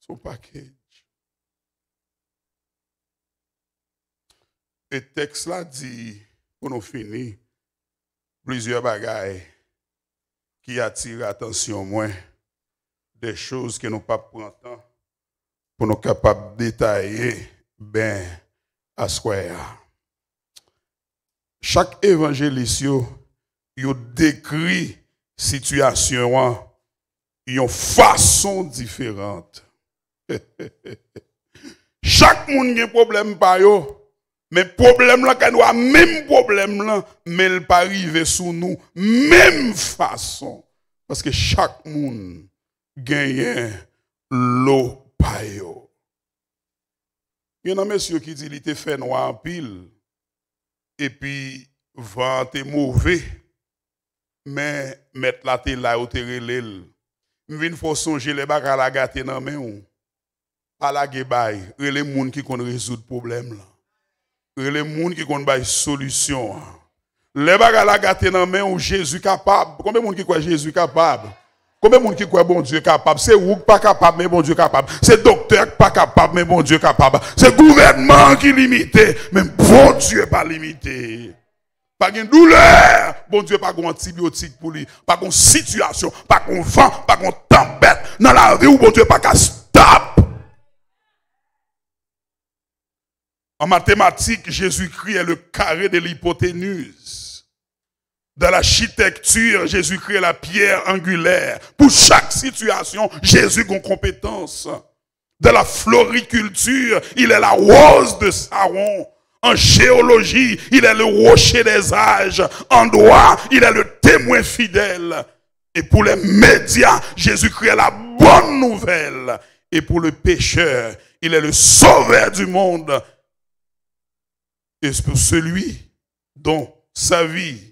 Son package. E tèks la di, pou nou fini, plizyè bagay ki atire atansyon mwen, de choz ke nou p ap pran tan pou nou kapab detaye ben aswè a. Chak evanjelis yo, yo dekri sitiyasyon an yon fason diferan. Chak moun gen pwoblèm pa yo, men pwoblèm lan ka nou a menm pwoblèm lan, men l pa rive sou nou menm fason. Paske chak moun genyen lo pa yo. Gen nan mesye yo ki di li te fè nwa anpil, epi van an te move, men mèt la te la, yo te rele l. M vin fè w sonje lè bagay la gate nan men w. Pa lage bay, rele moun ki konn rezoud pwoblèm lan. Rele moun ki konn bay solisyon an. Lè bagay la gate nan men w, Jezi kapab. Konbyen moun ki kwè Jezi kapab? Konbyen moun ki kwè Bondye kapab? Se ou k pa kapab, men Bondye kapab. Se doktè k pa kapab, men Bondye kapab. Se gouvènman an ki limite, men Bondye pa limite. Pa gen doulè, Bondye pa gon antibyotik pou li. Pa gon sitiyasyon, pa gon van, pa gon tanpèt nan lavi w, Bondye pa ka stop. En mathématiques, Jésus-Christ est le carré de l'hypoténuse. Dans l'architecture, Jésus-Christ est la pierre angulaire. Pou chak sitiyasyon, Jezi gon konpetans. Dans la floriculture, il est la rose de Saron. En géologie, il est le rocher des âges. En droit, il est le témoin fidèle. Et pour les médias, Jésus-Christ est la bonne nouvelle. Et pour le pécheur, il est le sauveur du monde. Et pour celui dont sa vie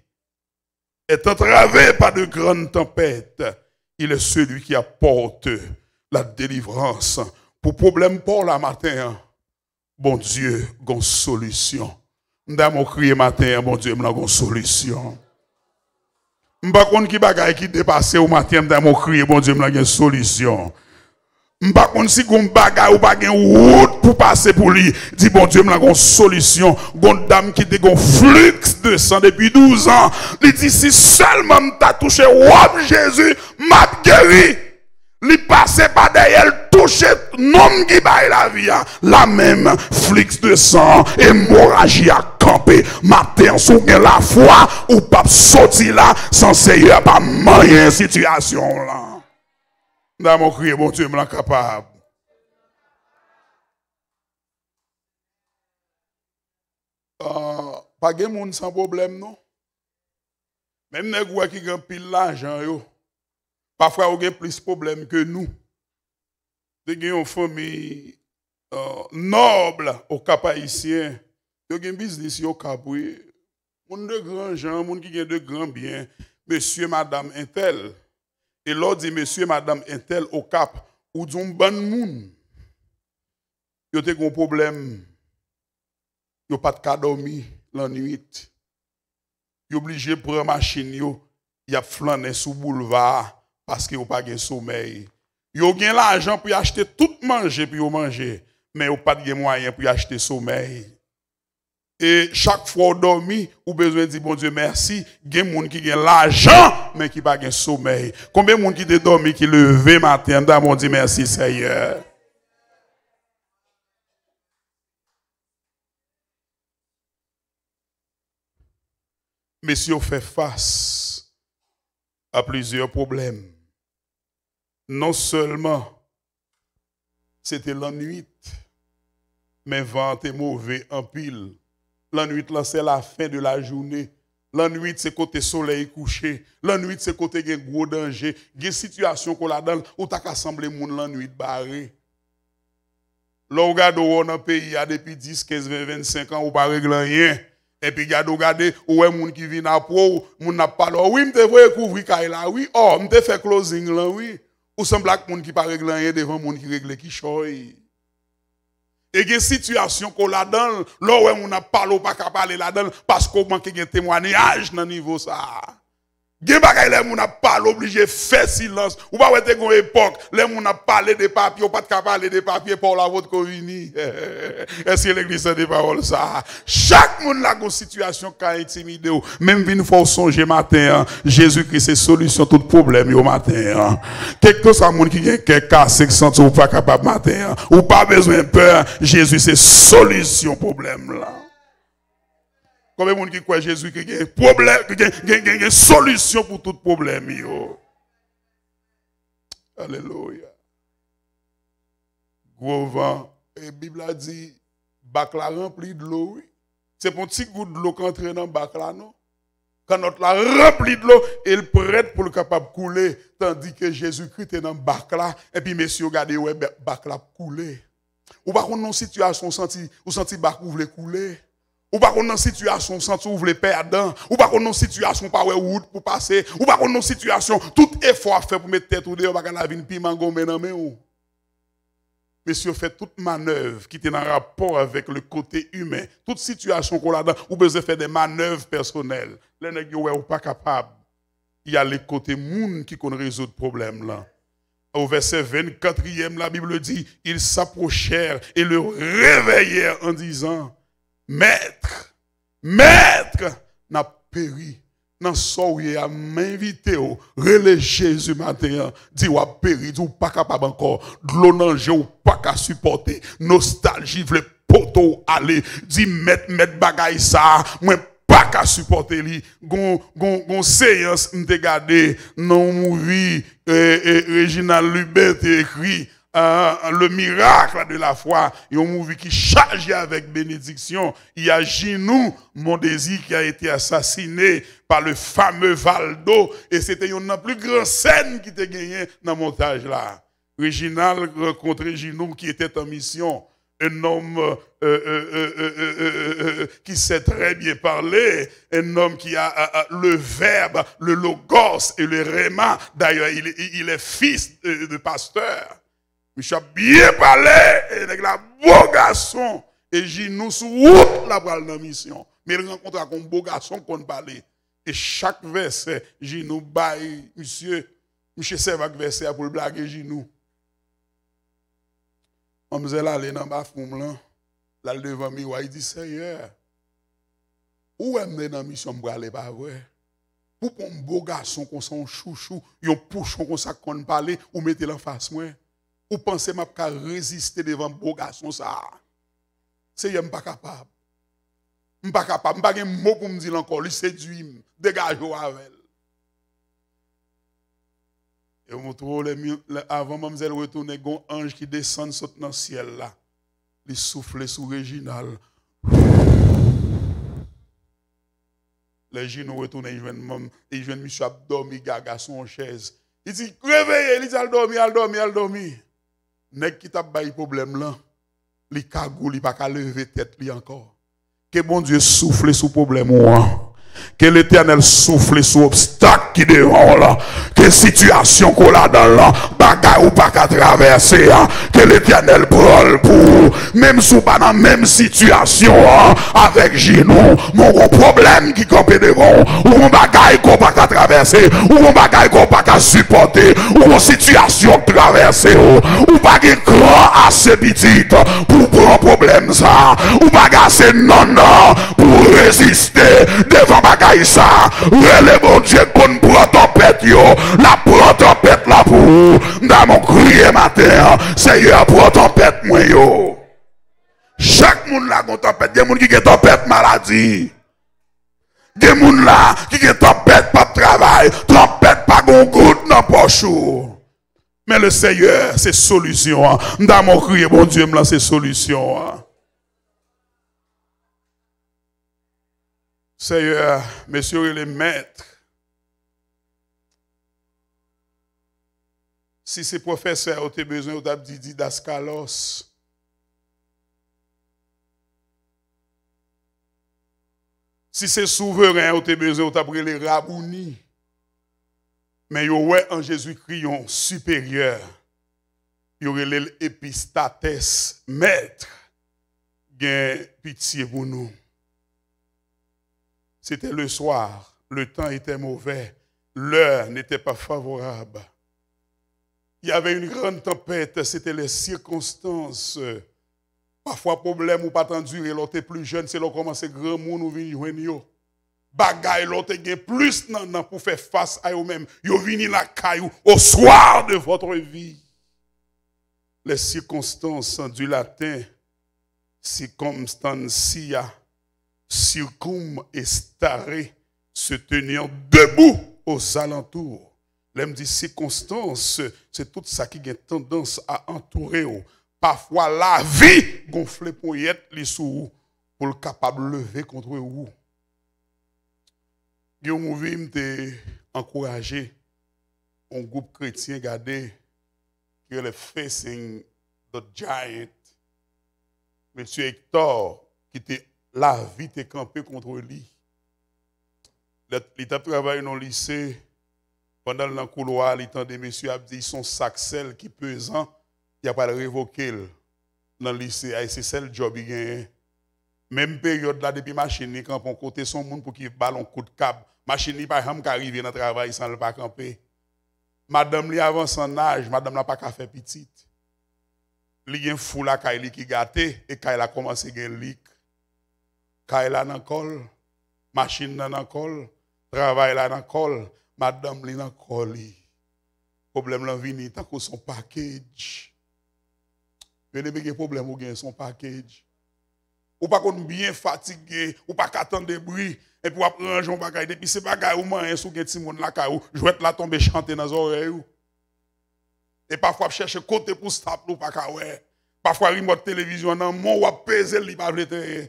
est entravée par de grandes tempêtes, il est celui qui apporte la délivrance. Pou pwoblèm pa w la maten an, Bondye gon solisyon. M ta renmen w kriye maten an, Bondye m lan gon solisyon. M pa konn ki bagay ki depase w maten an, m ta renmen w kriye, Bondye m lan gen solisyon. M pa konn si gon bagay ou pa gen wout pou pase pou li, di Bondye m lan gon solisyon. Gon dam ki te gon fliks de san depi douz an, li di si sèlman m ta touche wòb Jezi, m ap geri. Li pase pa dèyè l, touche nonm ki bay lavi a. La menm, fliks de san, emoraji a kanpe. Maten an, si w gen lafwa, ou p ap soti la san Seyè a pa manyen sitiyasyon w lan. Dam, ou kriye, Bondye m lan kapab. Ah, pa gen moun san pwoblèm, non. Menm nèg ou wè ki gen anpil lajan yo, pafwa yo gen plis pwoblèm ke nou. Te gen yon fanmi, ah, nòb Okap ayisyen, yo gen biznis yo Okap, wi. Moun de gran jan, moun ki gen de gran byen, mesye, madanm entèl. E lè w di mesye, madanm entèl Okap, ou di yon bann moun. Yo te gen yon pwoblèm. Yo pa t ka dòmi lannwit. Yo blije pran machin yo, y ap flannen sou boulva a, paske yo pa gen somèy. Yo gen lajan pou y achte tout manje pou yo manje, men yo pa t gen mwayen pou y achte somèy. E chak fwa w dòmi, ou bezwen di Bondye mèsi. Gen moun ki gen lajan, men ki pa gen somèy. Konbyen moun ki te dòmi, ki leve maten an, dam, ou di mèsi, Seyè? Mesye, w fè fas a plizyè pwoblèm. Non sèlman se te lannwit, men van an te move anpil. Lannwit lan, c'est la fin de la journée. Lannwit se kote solèy kouche. Lannwit se kote gen gwo danje. Gen sitiyasyon ke w ladan l, ou ta ka sanble moun lannwit bare. Lè w gade w nan peyi a depi dis, kenz, ven, vennsenk an, ou pa regle anyen. Epi gade w gade, ou wè moun ki vin apre w, moun ap pale w. Wi, m te voye kouvri kay la, wi. Ò, m te fè closing lan, wi. Ou sanble ak moun ki pa regle anyen devan moun ki regle kichòy. E gen sitiyasyon ke w ladan l, lè w wè moun ap pale, w pa ka pale ladan l, paske w manke gen temwanyaj nan nivo sa a. Gen bagay lè moun ap pale, oblije fè silans. Ou pa wè te gon epòk, lè moun ap pale de papye, w pa t ka pale de papye pa w la potko vini. Èske legliz tande pawòl sa a? Chak moun la gon sitiyasyon k ka entimide w. Men m vin fè w sonje maten an, Jezikri se solisyon tout pwoblèm yo maten an. Kèlkeswa moun ki gen kè kase, k santi w pa kapab maten an, ou pa bezwen pè, Jezi se solisyon pwoblèm lan. Konbyen moun ki kwè Jezikri gen pwoblèm, gen, gen, gen, gen solisyon pou tout pwoblèm yo? Alelouya. Gwo van. E Bib la di, bak la ranpli dlo, wi. Se pa yon ti gout dlo k antre nan bak la, non. Kannòt la ranpli dlo e l prèt pou l kapab koule, tandi ke Jezikri te nan bak la, epi mesye yo gade, yo wè bak la ap koule. Ou pa konn nan sitiyasyon ou santi, ou santi bak ou vle koule. Ou pa konn nan sitiyasyon ou santi ou vle pèdan. Ou pa konn nan sitiyasyon ou pa wè wout pou pase. Ou pa konn nan sitiyasyon tout efò w ap fè pou met tèt ou deyò, bagay la vin pi mangonmen nan men w. Mesye yo fè tout manèv ki te nan rapò avèk le kote imen. Tout sitiyasyon ke w ladan, ou bezwen fè de manèv pèsonèl. Lè nèg yo wè ou pa kapab, y ale kote moun ki konn rezoud pwoblèm lan. Au verset vingt-quatrième, la Bible dit, ils s'approchèrent et le réveillèrent en disant, Maître, Maître, n ap peri. Nan sa w ye a, m envite w, rele Jezi maten an, di w ap peri, di w pa kapab ankò, dlo nan je w pa ka sipòte, nostalji vle pote w ale, di, Mèt, mèt, bagay sa a, mwen pa ka sipòte li. Gon, gon, gon seyans m te gade nan yon movie, e, e, Reginald Lubin te ekri, euh, Le miracle de la foi, yon movie ki chaje avèk benediksyon. Il y a Ginou, Mon Désir, qui a été assassiné par le fameux Valdo, e se te yonn nan pli gran sèn ki te genyen nan montaj la. Reginald rencontre Ginou qui était en mission. Un homme euh, euh, euh, euh, euh, euh, euh, euh, qui sait très bien parler, un homme qui a euh, euh, le verbe, le logos et le rhéma. D'ailleurs, il, il- il est fils de, de pasteur. Misye ap byen pale, e nèg la bo gason, e Ginou sou wout la pral nan misyon. Men l rankontre ak yon bo gason k konn pale. E chak vèsè, Ginou bay misye, misye sèvi ak vèsè a pou l blage Ginou. Manmzèl ale nan bafwonm lan, l al devan miwa, li di, Seyè, ou wè m te nan misyon m prale, pa vre? Pou pran yon bo gason konsa, yon chouchou, yon pouchon konsa k konn pale, ou mete l anfas mwen? Ou panse m ap ka reziste devan bo gason sa a? Seyè, m pa kapab. M pa kapab. M pa gen mo pou m di l ankò. Li sedui m. Degaje w avè l. E w montre w lè mi- lè- avan manmzèl retounen, gon anj ki desann sot nan syèl la. Li soufle sou Reginald. Lè Ginou retounen, li jwenn manm, li jwenn misye ap dòmi gaga sou yon chèz. Li di, Reveye! Li di, Al dòmi, al dòmi, al dòmi. Nèg ki t ap bay pwoblèm lan, li kagou, li pa ka leve tèt li ankò. Ke Bondye soufle sou pwoblèm ou an. Ke Letènèl soufle sou obstak ki devan w lan. Ke sitiyasyon ke w ladan lan, bagay ou pa ka travèse a, ke Letènèl pran l pou ou. Menm si w pa nan menm sitiyasyon an avèk Ginou, men w gon pwoblèm ki kanpe devan w, ou gon bagay ke w pa ka travèse, ou gon bagay ke w pa ka sipòte, ou gon sitiyasyon k travèse w, ou pa gen kran ase pitit pou w pran pwoblèm sa a, ou pa gen ase nannan pou w reziste devan bagay sa a. Rele Bondye k konn pran tanpèt yo, l ap pran tanpèt la pou ou. M ta men w kriye maten an, Seyè, pran tanpèt mwen yo. Chak moun la gon tanpèt. Gen moun ki gen tanpèt maladi. Gen moun la ki gen tanpèt p ap travay, tanpèt pa gon goud nan pòch ou. Men le Seyè, se solisyon an. M ta mò kriye, Bondye m lan, se solisyon an. Seyè, mesye rele mèt. Si se pwofesè yo te bezwen, yo t ap di didaskalos. Si se souveren yo te bezwen, yo t ap rele rabouni. Men yo wè an Jezikri yon siperyè. Yo rele l epistates, mèt, gen pitye pou nou. C'était le soir, le temps était mauvais, l'heure n'était pas favorable. Il y avait une grande tempête, c'était les circonstances. Pafwa pwoblèm ou pa t andire lè w te pli jèn, se lè w kòmanse granmoun ou vin jwenn yo. Bagay lè w te gen plis nan nan pou fè fas a yo menm, yo vini lakay ou au soir de votre vie. Les circonstances du latin circumstantia, circum estare, se tenir debout aux alentours. Lè m di sikonstans, se tout sa ki gen tandans a antoure w. Pafwa lavi gonfle ponyèt li sou ou pou l kapab leve kont ou. Gen yon movie m te ankouraje yon gwoup kretyen gade ki rele Facing the Giant. Mesye Hector, ki te lavi te kanpe kont li. Lè li t ap travay nan lise, pandan l nan koulwa, li tande mesye ap di, "Se yon sak sèl ki pezan, y ap al revoke l nan lise a, e se sèl djòb li genyen." Menm peryòd la, depi machin li kanpe yon kote, se yon moun pou ki ba l yon kout kab. Machin li pa janm ka rive nan travay san l pa kanpe. Madanm li avanse an aj, madanm la pa ka fè pitit. Li gen fou lakay li ki gate, e kay la kòmanse gen lik. Kay la nan kò l, machin nan nan kò l, travay la nan kò l, madanm li nan kò li. Pwoblèm lan vini tankou se yon package. Byeneme, gen pwoblèm ou gen se yon package. Ou pa konn byen fatige, ou pa ka tande bri, epi w ap ranje yon bagay. Depi se bagay ou manyen, si w gen timoun lakay ou, jwèt la tonbe chante nan zòrèy ou. E pafwa w ap chèche kote pou stop li, ou pa ka wè. Pafwa rimòt televizyon nan men w, w ap peze l, li pa vle tenyen.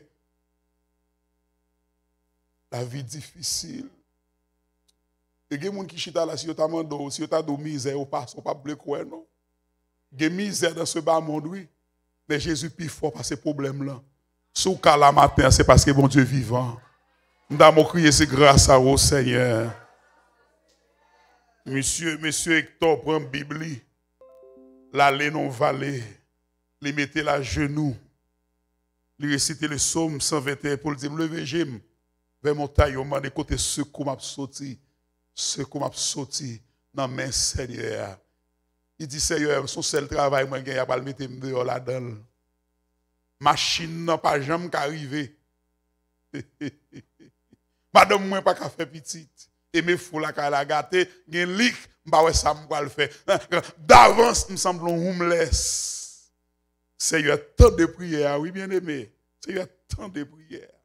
Lavi difisil. E gen moun ki chita la, si yo ta mande w, si yo ta di w mizè yo pase, w p ap vle kwè, non. Gen mizè dans ce bas monde, wi. Men Jezi pi fò pase pwoblèm lan. Si w ka la maten an, se paske Bondye vivan. M ta mò kriye, se gras a ou, Senyè. Misye, mesye Hector pran Bib li, l ale nan yon vale, li mete l ajenou, li resite le Sòm san venteyen pou l di, "M leve je m vè montay yo, m mande kote sekou m ap soti. Sekou m ap soti nan men Senyè a." Li di, "Senyè, se yon sèl travay mwen gen, y ap al mete m deyò ladan l. Machin nan pa janm ka rive. Madanm mwen pa ka fè pitit. E men fou lakay la gate, gen lik, m pa wè sa m pral fè. Davans, m sanble yon homeless." Senyè, tande priyè a, wi, byeneme. Senyè, tande priyè a.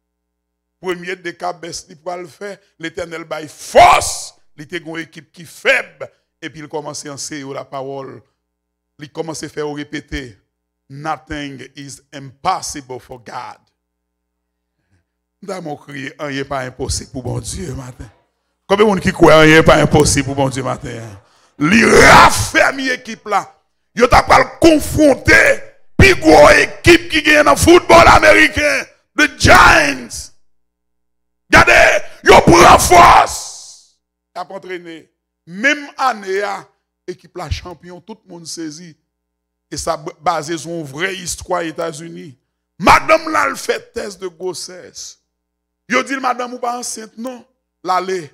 Premye dekabès li pral fè, Letènèl bay fòs. Li te gen yon ekip ki fèb, epi l kòmanse anseye yo lapawòl. Li kòmanse fè yo repete, "Nothing is impossible for God." M ta mò kriye, anyen pa enposib pou Bondye maten. Konbyen moun ki kwè anyen pa enposib pou Bondye maten an? Li rafèmi ekip la. Yo ta pral konfwonte pi gwo ekip ki genyen nan foutbòl ameriken, the Giants. Gade, yo pran fòs. Y ap antrene. Menm ane a, ekip la chanpyon, tout moun sezi. E sa b-, baze sou yon vrè istwa Etazini. Madanm l al fè tès de gwosès. Yo di l, "Madanm ou pa ansent, non." L ale.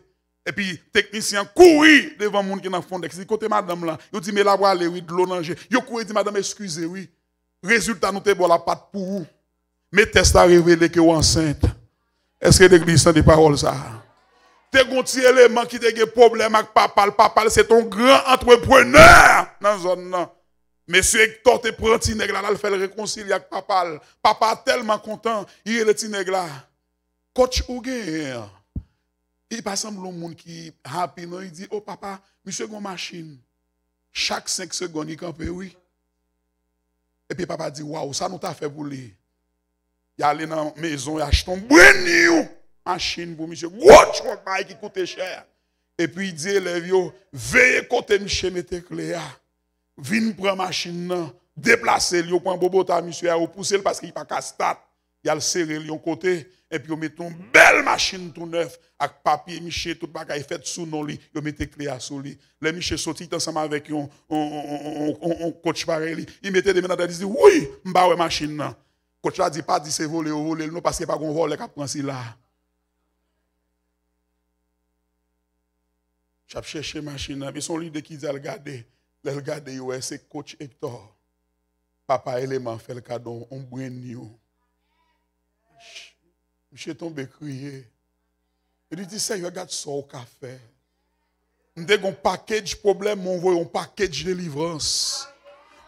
Epi teknisyen an kouri devan moun ki nan Fondex. Li, "Kote madanm lan?" Yo di, "Men l ap prale, wi, dlo nan je." Yo kouri di, "Madanm, eskize, wi. Rezilta nou te ba w la pa t pou ou. Men tès la revele ke w ansent." Èske legliz tande pawòl sa a? Te gon ti eleman ki te gen pwoblèm ak papa l. Papa l se te yon gran antreprenè nan zòn nan. Mesye Hector te pran ti nèg la, l al fè l rekonsilye ak papa l. Papa a tèlman kontan, li rele ti nèg la, "Coach, ou genyen an, Li pa sanble yon moun ki happy, non. Li di, "O papa, misye gen yon machin." Chak senk segonn, li kanpe, wi. Epi papa di, "Waw, sa nou ta fè pou li?" Y ale nan mezon, y achte yon brand new machin pou misye. Gwo tchòk, bagay ki koute chè. Epi li di elèv yo, "Veye kote misye mete kle a. Vin pran machin nan, deplase l, yo pran bobota misye a, yo pouse l paske li pa ka stat." Y al sere l yon kote, epi yo mete yon bèl machin tou nèf, ak papye misye, tout bagay fèt sou non li, yo mete kle a sou li. Lè misye soti, li t ansanm avèk yon, yon, yon, yon, yon, yon coach parèy li. Li mete de men nan tèt, li di, "Wi, m pa wè machin nan." Coach la di, "Pa di se vole yo vole l non, paske pa gon vòlè k ap pran sila a." J ap chèche machin nan, epi se yon lide ki di al gade. Lè l gade, yo wè se coach Hector. Papa Eleman fè l kado yon brand new. Misye tonbe kriye. Li di, "Seyè, gad sa w ka fè. M te gon package pwoblèm, men w voye yon package delivrans."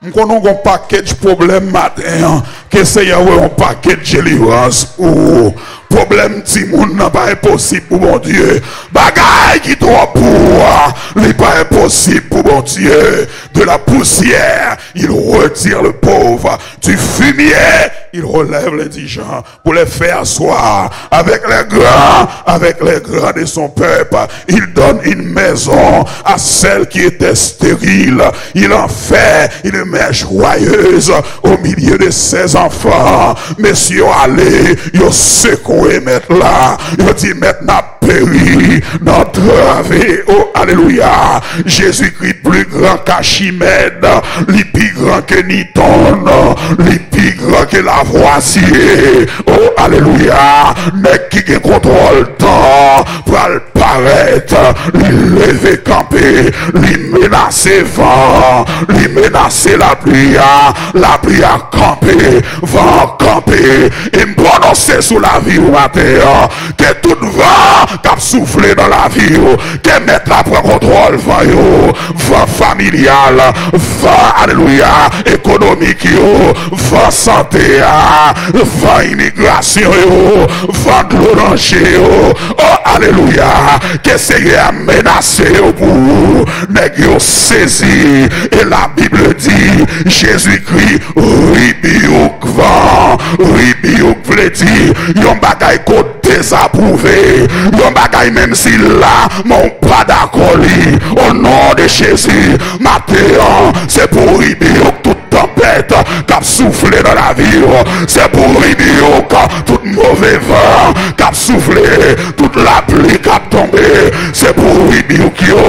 M konnen w gon package pwoblèm maten an. Ke Seyè voye yon package delivrans pou ou. Pwoblèm timoun nan pa enposib pou Bondye. Bagay ki twò pou ou a, li pa enposib pou Bondye. De la poussière, il retire le pauvre. Du fumier, il relève l'indigent. Pour les faire asseoir avec les grands, avec les grands de son peuple. Il donne une maison à celle qui était stérile. Il en fait une mère joyeuse au milieu de ses enfants. Mesye yo ale, yo sekwe mèt la. Yo di, "Mèt, n ap peri nan trave." O, alelouya. Jezikri pli gran ke Chimèd, li pi gran ke Niton, li pi gran ke Lavwazye. O, alelouya. Nèg ki gen kontwòl tan pral parèt, li leve kanpe, li menase van, li menase lapli a, lapli a kanpe, van an kanpe. E m pwononse sou lavi w maten an, ke tout van k ap soufle nan lavi w, ke Mèt la pran kontwòl van yo, van familyal, van, alelouya, ekonomik yo, van sante a, van imigrasyon yo, van dlo nan je yo. O, alelouya, ke Seyè a menase yo pou ou. Nèg yo sezi. E Labib di, Jezikri ribyouk van. Ribyouk vle di yon bagay ke w dezapwouve. Yon bagay menm si l la, men w pa dakò li. O non de Jezi, maten an, se pou ribyouk tout tanpèt k ap soufle nan lavi w. Se pou ribyouk tout move van k ap soufle, tout lapli k ap tonbe. Se pou ribyouk yo,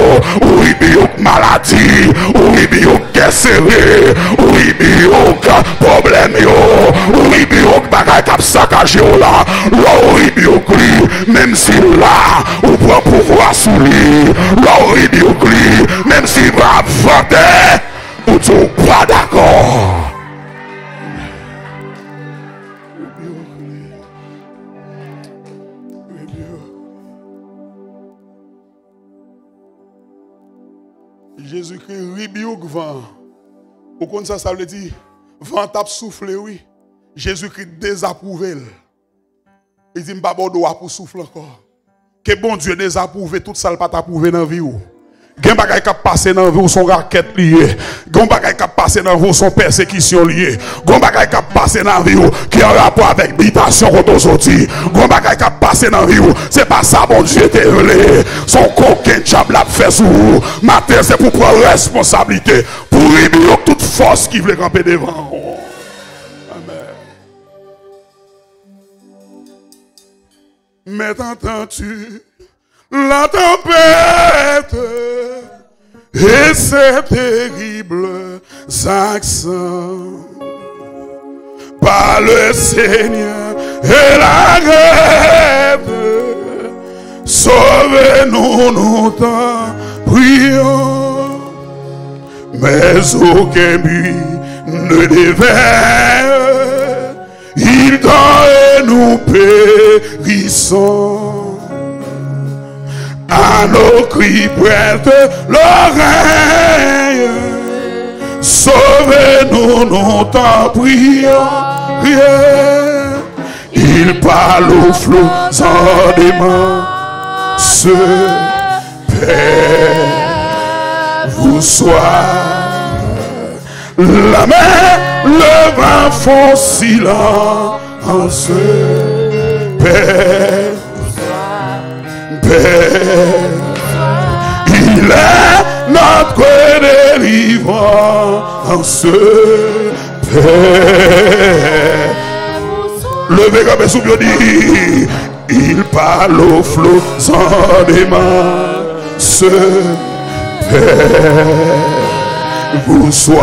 ribyouk maladi, ribyouk kè sere, ribyouk pwoblèm yo, ribyouk bagay k ap sakaje w la. Lè w ribyouk li, menm si l la, ou pran pouvwa sou li. Lè w ribyouk li, menm si l ap vante, ou di w pa dakò. Jezikri ribyouk van an. Ou konn sa sa vle di? Van an t ap soufle, wi. Jezikri dezapwouve l. Li di, "M pa ba w dwa pou w soufle ankò." Ke Bondye dezapwouve tout sa l pa t apwouve nan vi w. Gen bagay k ap pase nan vi w, se yon rakèt li ye. Gen bagay k ap pase nan vi w, se yon pèsekisyon li ye. Gen bagay k ap pase nan vi w ki an rapò avèk bitasyon kote w soti. Gen bagay k ap pase nan vi w, se pa sa Bondye te vle. Se yon kokenn dyab la ap fè sou ou. Maten, se pou pran responsablite, pou ribyouk tout fòs ki vle kanpe devan ou. Amèn. Mèt, entends-tu la tempête et ses terribles accents? Parle, Seigneur, et arrête. Sauve-nous, nous t'en prions. Mais aucun but ne dévers. Il tend et nous périssons. À nos cris prête l'oreille. Sauve-nous, nous t'en prions. Il parle au flot sans démon. ce Père vous soit. La mer, le vent font silence, Père, Père, il est notre délivrance, Père. Leve kanpe sou pye w, di, il parle aux flots en démence, Père vous soit.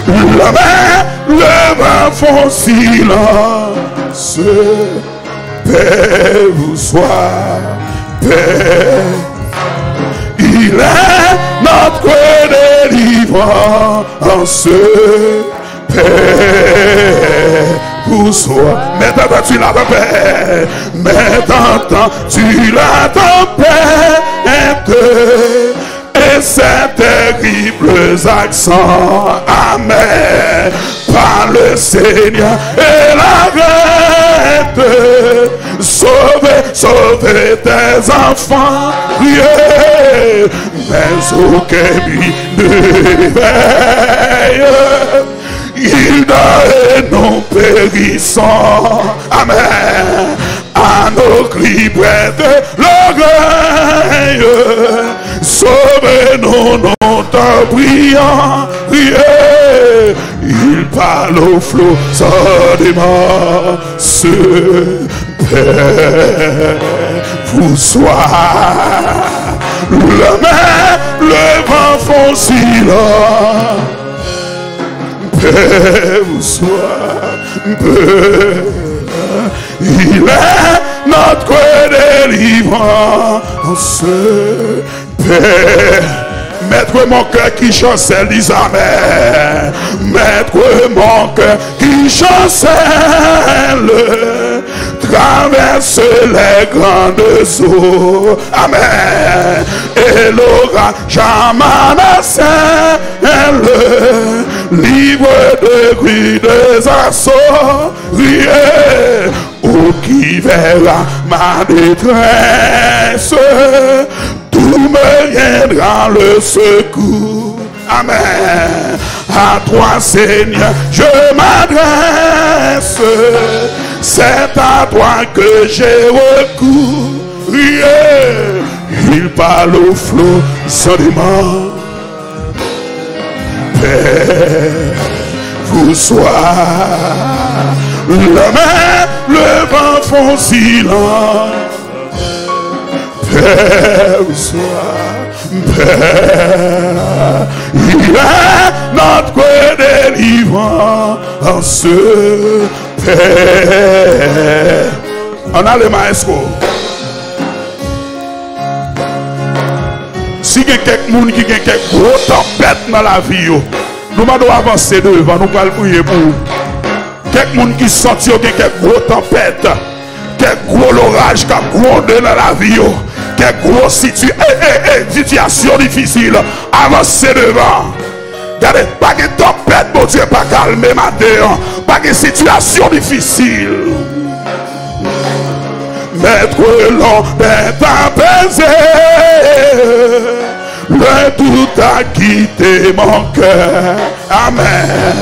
La mer, le vent font silence, Père vous soit. Père, il est notre délivrance, Père vous soit. Mais t'entends-tu la tempête? Mais t'entends-tu la tempête? Et ces terribles accents amers par le Seigneur et l'arrête. Sauve, sauve tes enfants, priez, mais aucun but ne réveille. Ils dorment et nous périssons. Amen. À nos cris prête l'oreille. Sauve-nous, nous t'en prions. Priez. Il parle aux flots en démence, Père vous soit. La mer, le vent font silence, Père vous soit. Père, il est notre délivrance, Père. Maître, mon cœur qui chancelle, dis amen. Maître, mon cœur qui chancelle, traverse les grandes eaux. Amen. Et l'orage amanaselle, livre de rudes assauts. Riez, ou qui verra ma détresse, d'où me viendra le secours? Amen. À toi, Seigneur, je m'adresse. C'est à toi que j'ai recours. Riez, il parle aux flots en démence, Père vous soit. La mer, le vent font silence, Père vous soit. Père, il est notre délivrance, Père. Ann ale, maestro. Si gen kèk moun ki gen kèk gwo tanpèt nan lavi yo, nou mande w avanse devan, nou pral priye pou ou. Kèk moun ki santi yo gen kèk gwo tanpèt, kèk gwo loraj k ap gwonde nan lavi yo, kèk gwo siti-, e, e, e, sitiyasyon difisil, avanse devan. Gade, pa gen tanpèt Bondye pa kalme maten an. Pa gen sitiyasyon difisil. Maître, l'onde est apaisée, le doute a quitté mon cœur. Amen.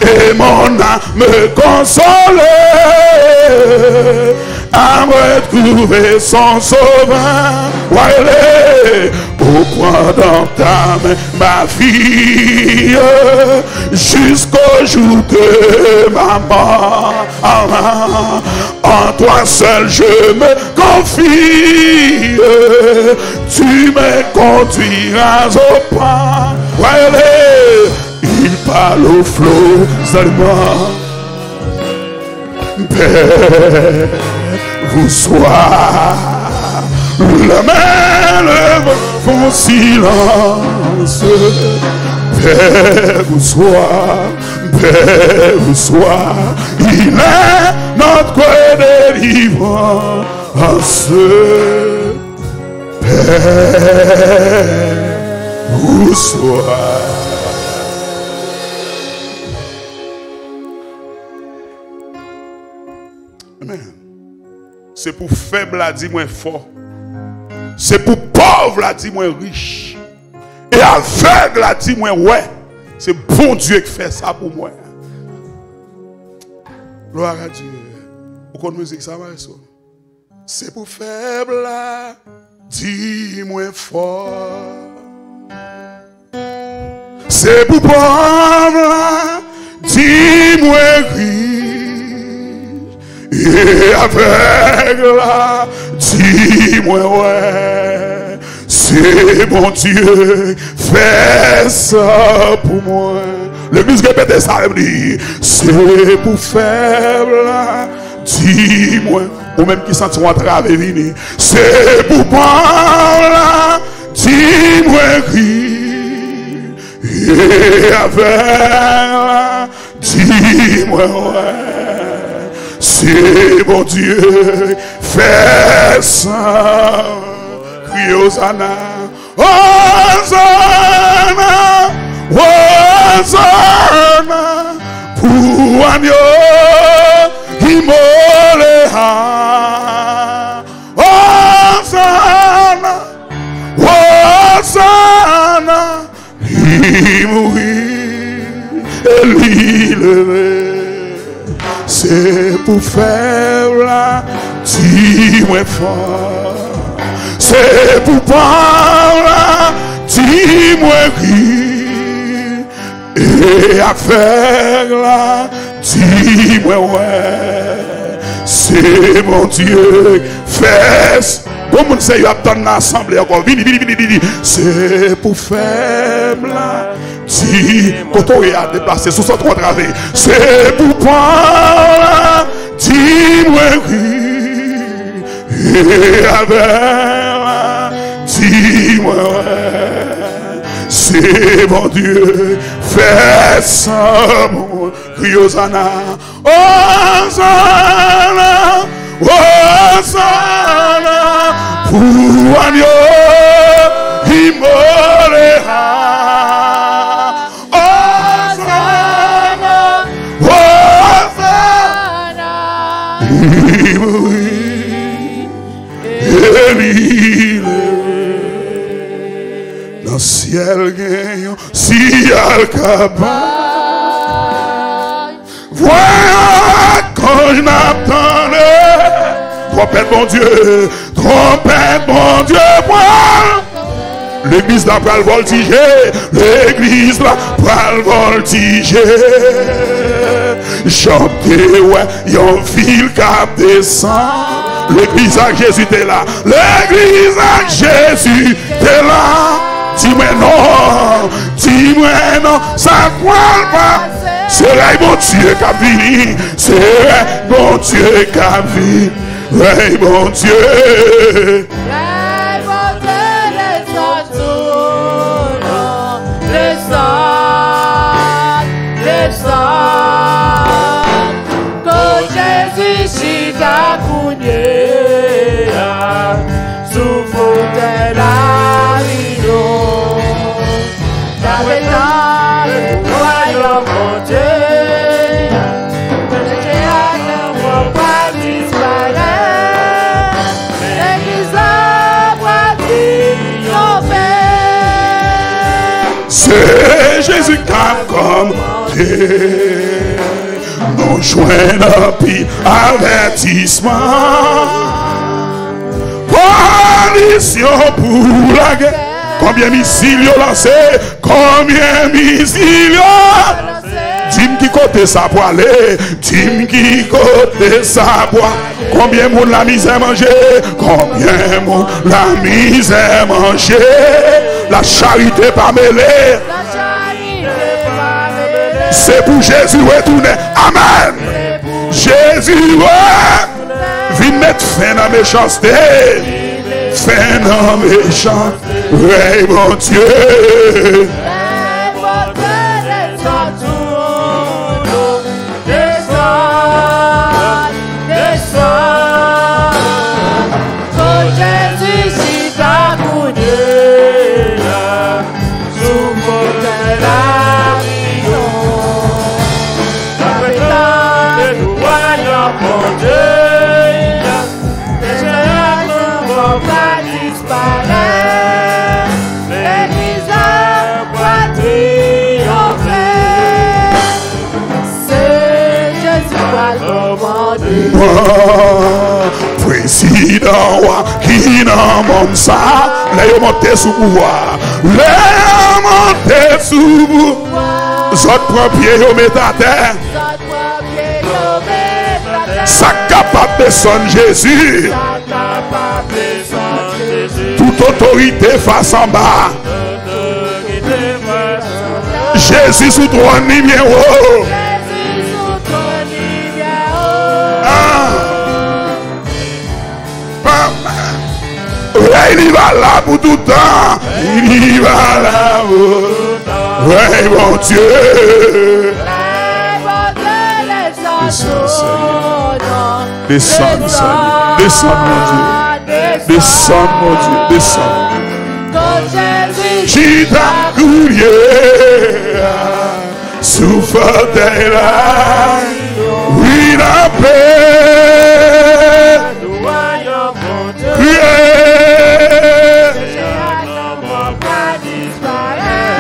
Et mon âme consolée a retrouvé son sauveur. Allez, oh, prends dans ta main ma fille, jusqu'au jour de ma mort. En toi seul je me confie, tu me conduiras au pas. Allez, il parle aux flots seulement. Père vous soit. La mer, le vent font silence. Père vous soit. Père vous soit. Il est notre délivrance. Père vous soit. Amen. Se pou fèb la di mwen fò. Se pou pòv la di mwen rich. E avèg la di mwen wè. Se Bondye ki fè sa pou mwen. Gloire à Dieu. Ou konn mizik sa, maestro? Se pou fèb la di mwen fò. Se pou pòv la di mwen rich. E avèg la di mwen wè. Se Bondye fè sa pou mwen. Legliz repete sa, li di, se pou fèb la di mwen. Ou menm ki santi w antrave, vini. Se pou pòv la di mwen ri. E avèg la di mwen wè. Se Bondye fè sa. Kriye Ozana. Ozana, Ozana pou agno imole a. Ozana, Ozana, li mouri e li leve. Se pou fèb la di mwen fò. Se pou pòv la di mwen ri. E avèg la di mwen wè. Se Bondye fè s- Bon moun, se yo ap tann nan asanble ankò. Vini, vini, vini, vini. Se pou fèb la di, kote w ye a, deplase, sou sòt kontrave. Se pou pòv la di mwen ri. E avèg la di mwen wè. Se Bondye fè sa pou mwen. Kriye Ozana. Ozana, Ozana pou agno imole a. Ozana, Ozana. Li mouri e li leve. Nan syèl gen yon siyal k ap bay. Vwa ak anj n ap tande. Twonpèt Bondye, twonpèt Bondye pral. Legliz la pral vòltije. Legliz la pral vòltije. Jan w te wè yon vil k ap desann. Legliz ak Jezi te la. Legliz ak Jezi te la. Di mwen non, di mwen non, sa k pral pase? Se rèy Bondye k ap vini, se rèy Bondye k ap vini, rèy Bondye. Rèy Bondye desann sou nou, desann, desann. Kot Jezi chita kounye a, sou fotèy lavi nou. N ap etann wayòm Bondye a. Peche ak lanmò pral disparèt. Legliz la pral triyonfe. Se Jezi k ap kòmande. Nou jwenn anpil avètisman. Koalisyon pou lagè. Konbyen misil yo lanse? Konbyen misil yo? Di m ki kote sa pwale. Di m ki kote sa pwale. Konbyen moun lamizè manje? Konbyen moun lamizè manje? Lacharite pa mele. Se pou Jezi retounen. Amèn. Jezi wè. Vin met fen nan mechanste. Fen nan mechanste. Rèy Bondye. Desann, desann. Kot Jezi chita kounye a, sou fotèy lavi nou. N ap etann wayòm Bondye a. Prezidan wa ki nan monn sa, lè yo monte sou pouvwa, lè yo monte sou pouvwa, zòt pran pye yo met atè. Sa k kapab desann Jezi? Tout otorite fas anba. Jezi sou twòn li byen wo. Ah. Rèy li valab pou tout tan. Li valab pou rèy Bondye. Desann, Senyè. Desann, Senyè. Desann, Bondye. Desann, Bondye. Desann. Chita koulye a sou fòtèy la. Wi, n ape kriye.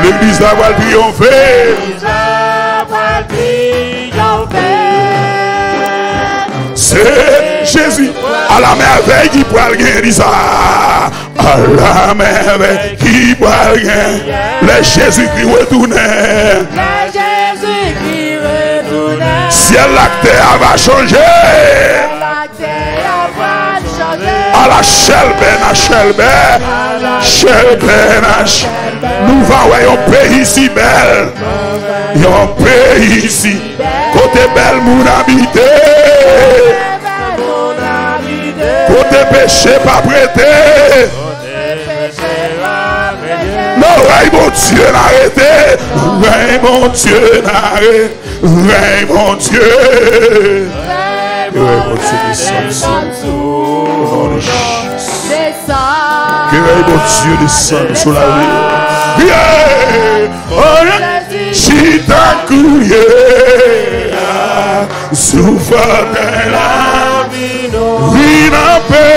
Legliz la pral triyonfe. Se Jezi. A la mèvèy ki pral gen, di sa. A la mèvèy ki pral gen lè Jezikri retounen. Lè Jezikri retounen. Syèl la ak tè a va chanje. Syèl la ak tè a va chanje. A la chèlbè na chèlbè. Chèlbè na chèlbè. Nou va wè yon peyi si bèl. Yon peyi si kote bèl moun abite. Kote peche p ap rete. Nan rèy Bondye n a rete. Rèy Bondye n a rete. Rèy Bondye. Rèy Bondye desann sou nou. Ke rèy Bondye desann sou lavi. Yeah! Chita koulye a sou fòtèy la. Vin anpe.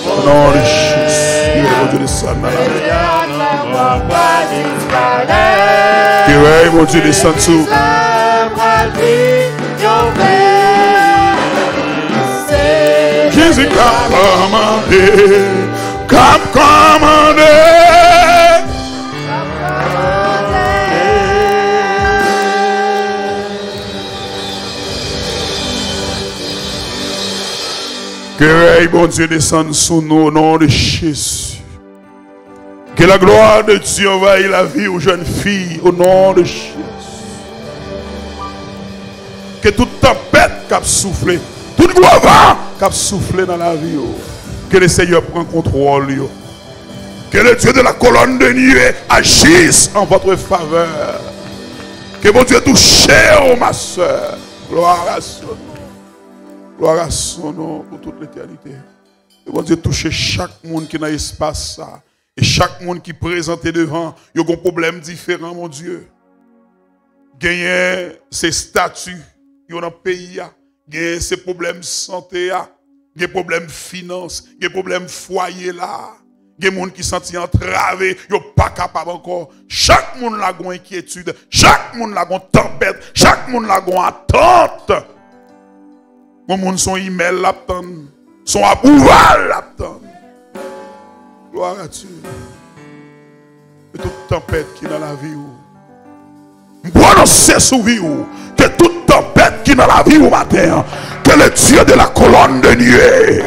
O non de Jezi, ke rèy Bondye desann nan lavi. Ke rèy Bondye desann sou. Jezi k ap kòmande, k ap kòmande. Ke rèy Bondye desann sou nou, o non de Jezi. Que la gloire de Dieu envahit la vie ou jèn fi, o non de Jezi. Ke tout tanpèt k ap soufle, tout gwo van k ap soufle nan lavi w, ke le Senyè pran kontwòl yo. Que le Dieu de la colonne de nuée agisse en votre faveur. Que Bondye touche w, ma sœur. Gloire à son nom. Gloire à son nom pour toute l'éternité. Ke Bondye touche chak moun ki nan espas sa. E chak moun ki prezante devan, yo gon pwoblèm diferan, Bondye. Genyen se estati yo nan peyi a. Genyen se pwoblèm sante a. Gen pwoblèm finans. Gen pwoblèm fwaye la. Gen moun ki santi antrave, yo pa kapab ankò. Chak moun la gon enkyetid. Chak moun la gon tanpèt. Chak moun la gon atant. Gon moun se yon imèl l ap tann. Se yon apwouval l ap tann. Gloire à Dieu. E tout tanpèt ki nan lavi w, m pwononse sou vi w, ke tout tanpèt ki nan lavi w maten an, que le Dieu de la colonne de nuée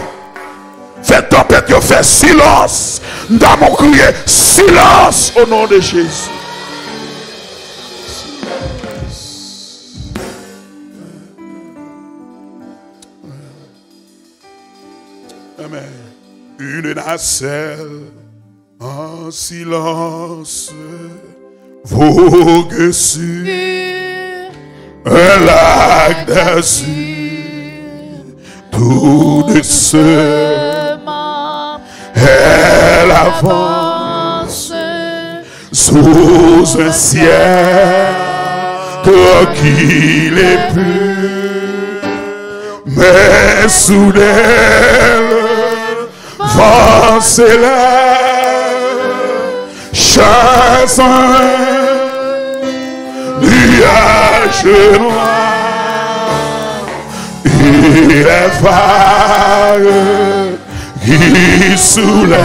fè tanpèt yo fè silans. M ta bon kriye silans o non de Jezi. Amen. Une nacelle en silence vogue sur un lac d'azur. Tout doucement, elle avance sous un ciel tranquille et pur. Mais soudain, le vent s'élève, chasse un nuage noir. Et les vagues qui soulèvent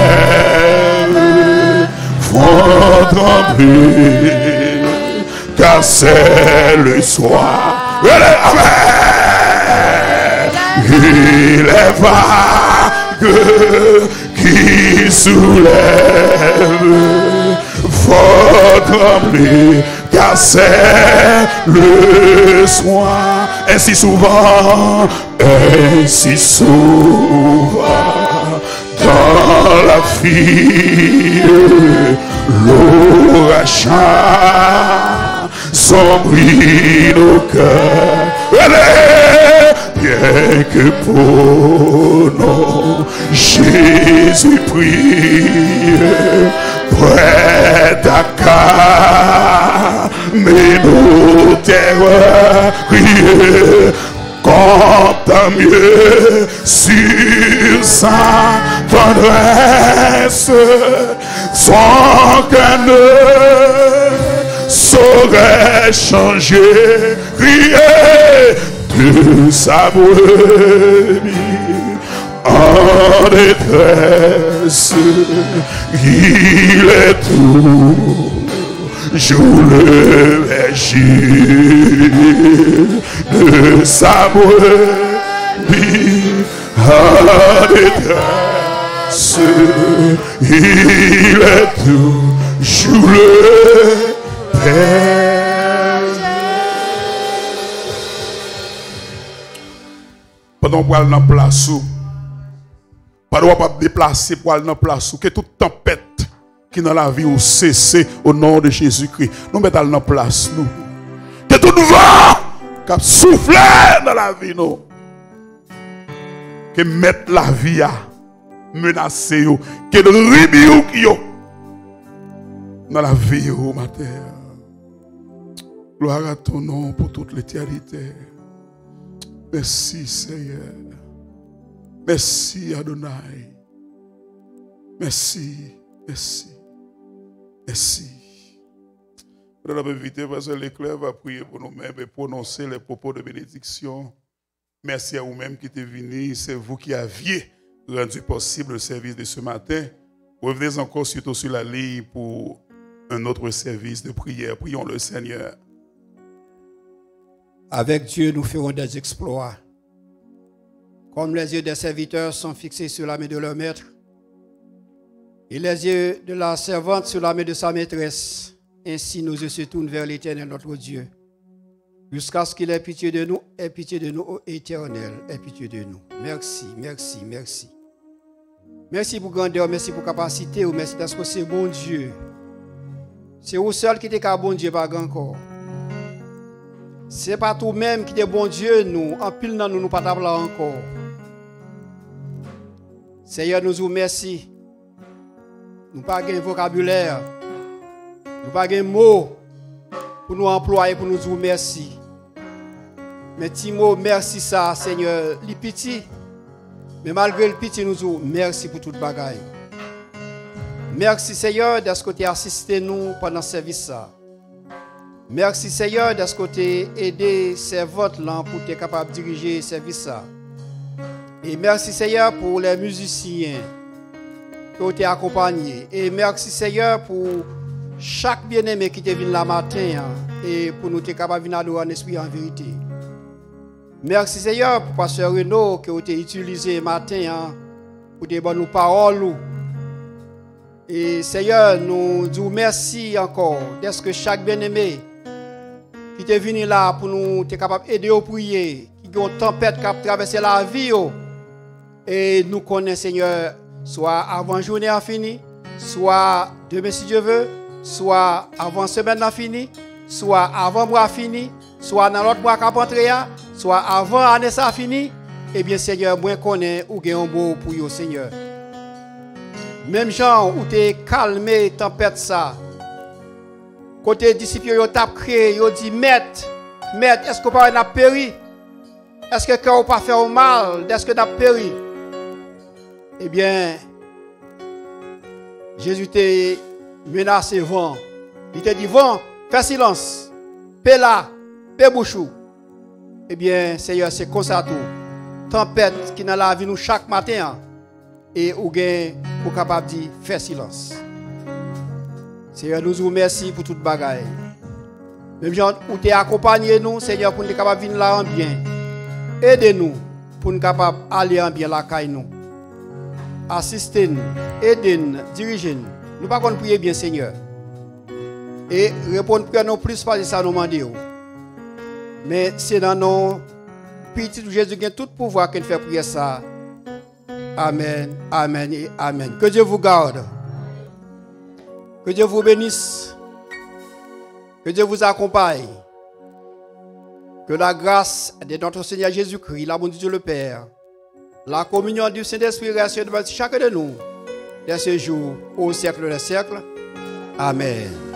font trembler car c'est le soir. Amen. Et les vagues qui soulèvent font trembler car c'est le soir. Ainsi souvent, ainsi souvent, dans la vie, l'orage assombrit nos cœurs. Allez, bien que pour nous, Jésus prie, prêt à calmer nos terreurs, crier compte mieux sur sa tendresse, son cœur ne saurait changer, crier de sa brebis en détresse, il est toujours le berger de sa brebis en détresse, il est toujours le berger. Pandan w pral nan plas ou, pandan w ap deplase pou al nan plas ou, ke tout tanpèt ki nan lavi ou sese o non de Jezikri. Nou mèt al nan plas nou. Ke tout van k ap soufle nan lavi nou, ke mèt lavi a menase yo, ke l ribyouk yo nan lavi ou maten an. Gloire à ton nom pour toute l'éternité. Mèsi, Seyè. Mèsi, Adonai. Mèsi, mèsi, mèsi. Pandan n ap envite, Pastè Leclerc va priye pou nou menm e pwononse les propos de bénédiction. Merci à vous-même qui êtes venus. C'est vous qui aviez rendu possible le service de ce matin. Revenez encore surtout sur la ligne pour un autre service de prière. Prions le Seigneur. Avec Dieu, nous ferons des exploits. Comme les yeux des serviteurs sont fixés sur la main de leur maître, et les yeux de la servante sur la main de sa maîtresse, ainsi nos yeux se tournent vers l'Éternel notre Dieu, jusqu'à ce qu'il ait pitié de nous, aie pitié de nous, ô Éternel, aie pitié de nous. Mèsi, mèsi, mèsi. Mèsi pou grandè w, mèsi pou kapasite w, mèsi paske w se Bondye. Se ou sèl ki te ka Bondye, pa gen ankò. Se pa t ou menm ki te Bondye nou, anpil nan nou, nou pa t ap la ankò. Seyè, nou di w mèsi. Nou pa gen vokabilè, nou pa gen mo pou nou anplwaye pou nou di w mèsi. Men ti mo mèsi sa, Senyè, li piti. Men malgre l piti, nou di w mèsi pou tout bagay. Mèsi, Senyè, dèske w te asiste nou pandan sèvis sa. Mèsi, Senyè, dèske w te ede sèvant lan pou te kapab dirije sèvis sa. E mèsi, Senyè, pou lè mizisyen ke w te akonpanye. E mèsi, Senyè, pou chak byeneme ki te vin la maten an e pou nou te kapab vin adore an espri e an verite. Mèsi, Senyè, pou pastè Reno ke w te itilize maten an pou te ban nou pawòl ou. E, Senyè, nou di w mèsi ankò dèske chak byeneme ki te vini la pou nou te kapab ede yo priye, ki gen yon tanpèt k ap travèse lavi yo. E nou konnen, Senyè, swa avan jounen an fini, swa demen, si Dye ve, swa avan semèn nan fini, swa avan mwa fini, swa nan lòt mwa k ap antre a, swa avan ane sa fini, ebyen, Senyè, mwen konnen ou gen yon mo pou yo, Senyè. Menm jan ou te kalme tanpèt sa, kote disip yo, yo t ap kriye, yo di, Mèt, Mèt, èske w pa wè n ap peri? Èske kè w pa fè w mal dèske n ap peri? Ebyen, Jezi te menase van. Li te di, Van, fè silans! Pe la, pe bouch ou! Ebyen, Senyè, se konsa tou. tanpèt ki nan lavi nou chak maten an, e ou gen pou kapab di, fè silans. Senyè, nou di w mèsi pou tout bagay. Menm jan ou te akonpaye nou, Senyè, pou n te kapab vin la an byen, ede nou pou n kapab ale an byen lakay nou. Asiste n, ede n, dirije n. Nou pa konn priye byen, Senyè. E reponn priyè nou plis pase sa nou mande w. Men se nan non Pitit ou Jezi gen tout pouvwa ke n fè priyè sa. Amen, amen et amen. Que Dieu vous garde. Que Dieu vous bénisse. Que Dieu vous accompagne. Que la grâce de notre Seigneur Jésus-Christ, l'amour de Dieu le Père, la communion du Saint-Esprit reste et demeure sur chacun de nous, dès ce jour au siècle des siècles. Amen.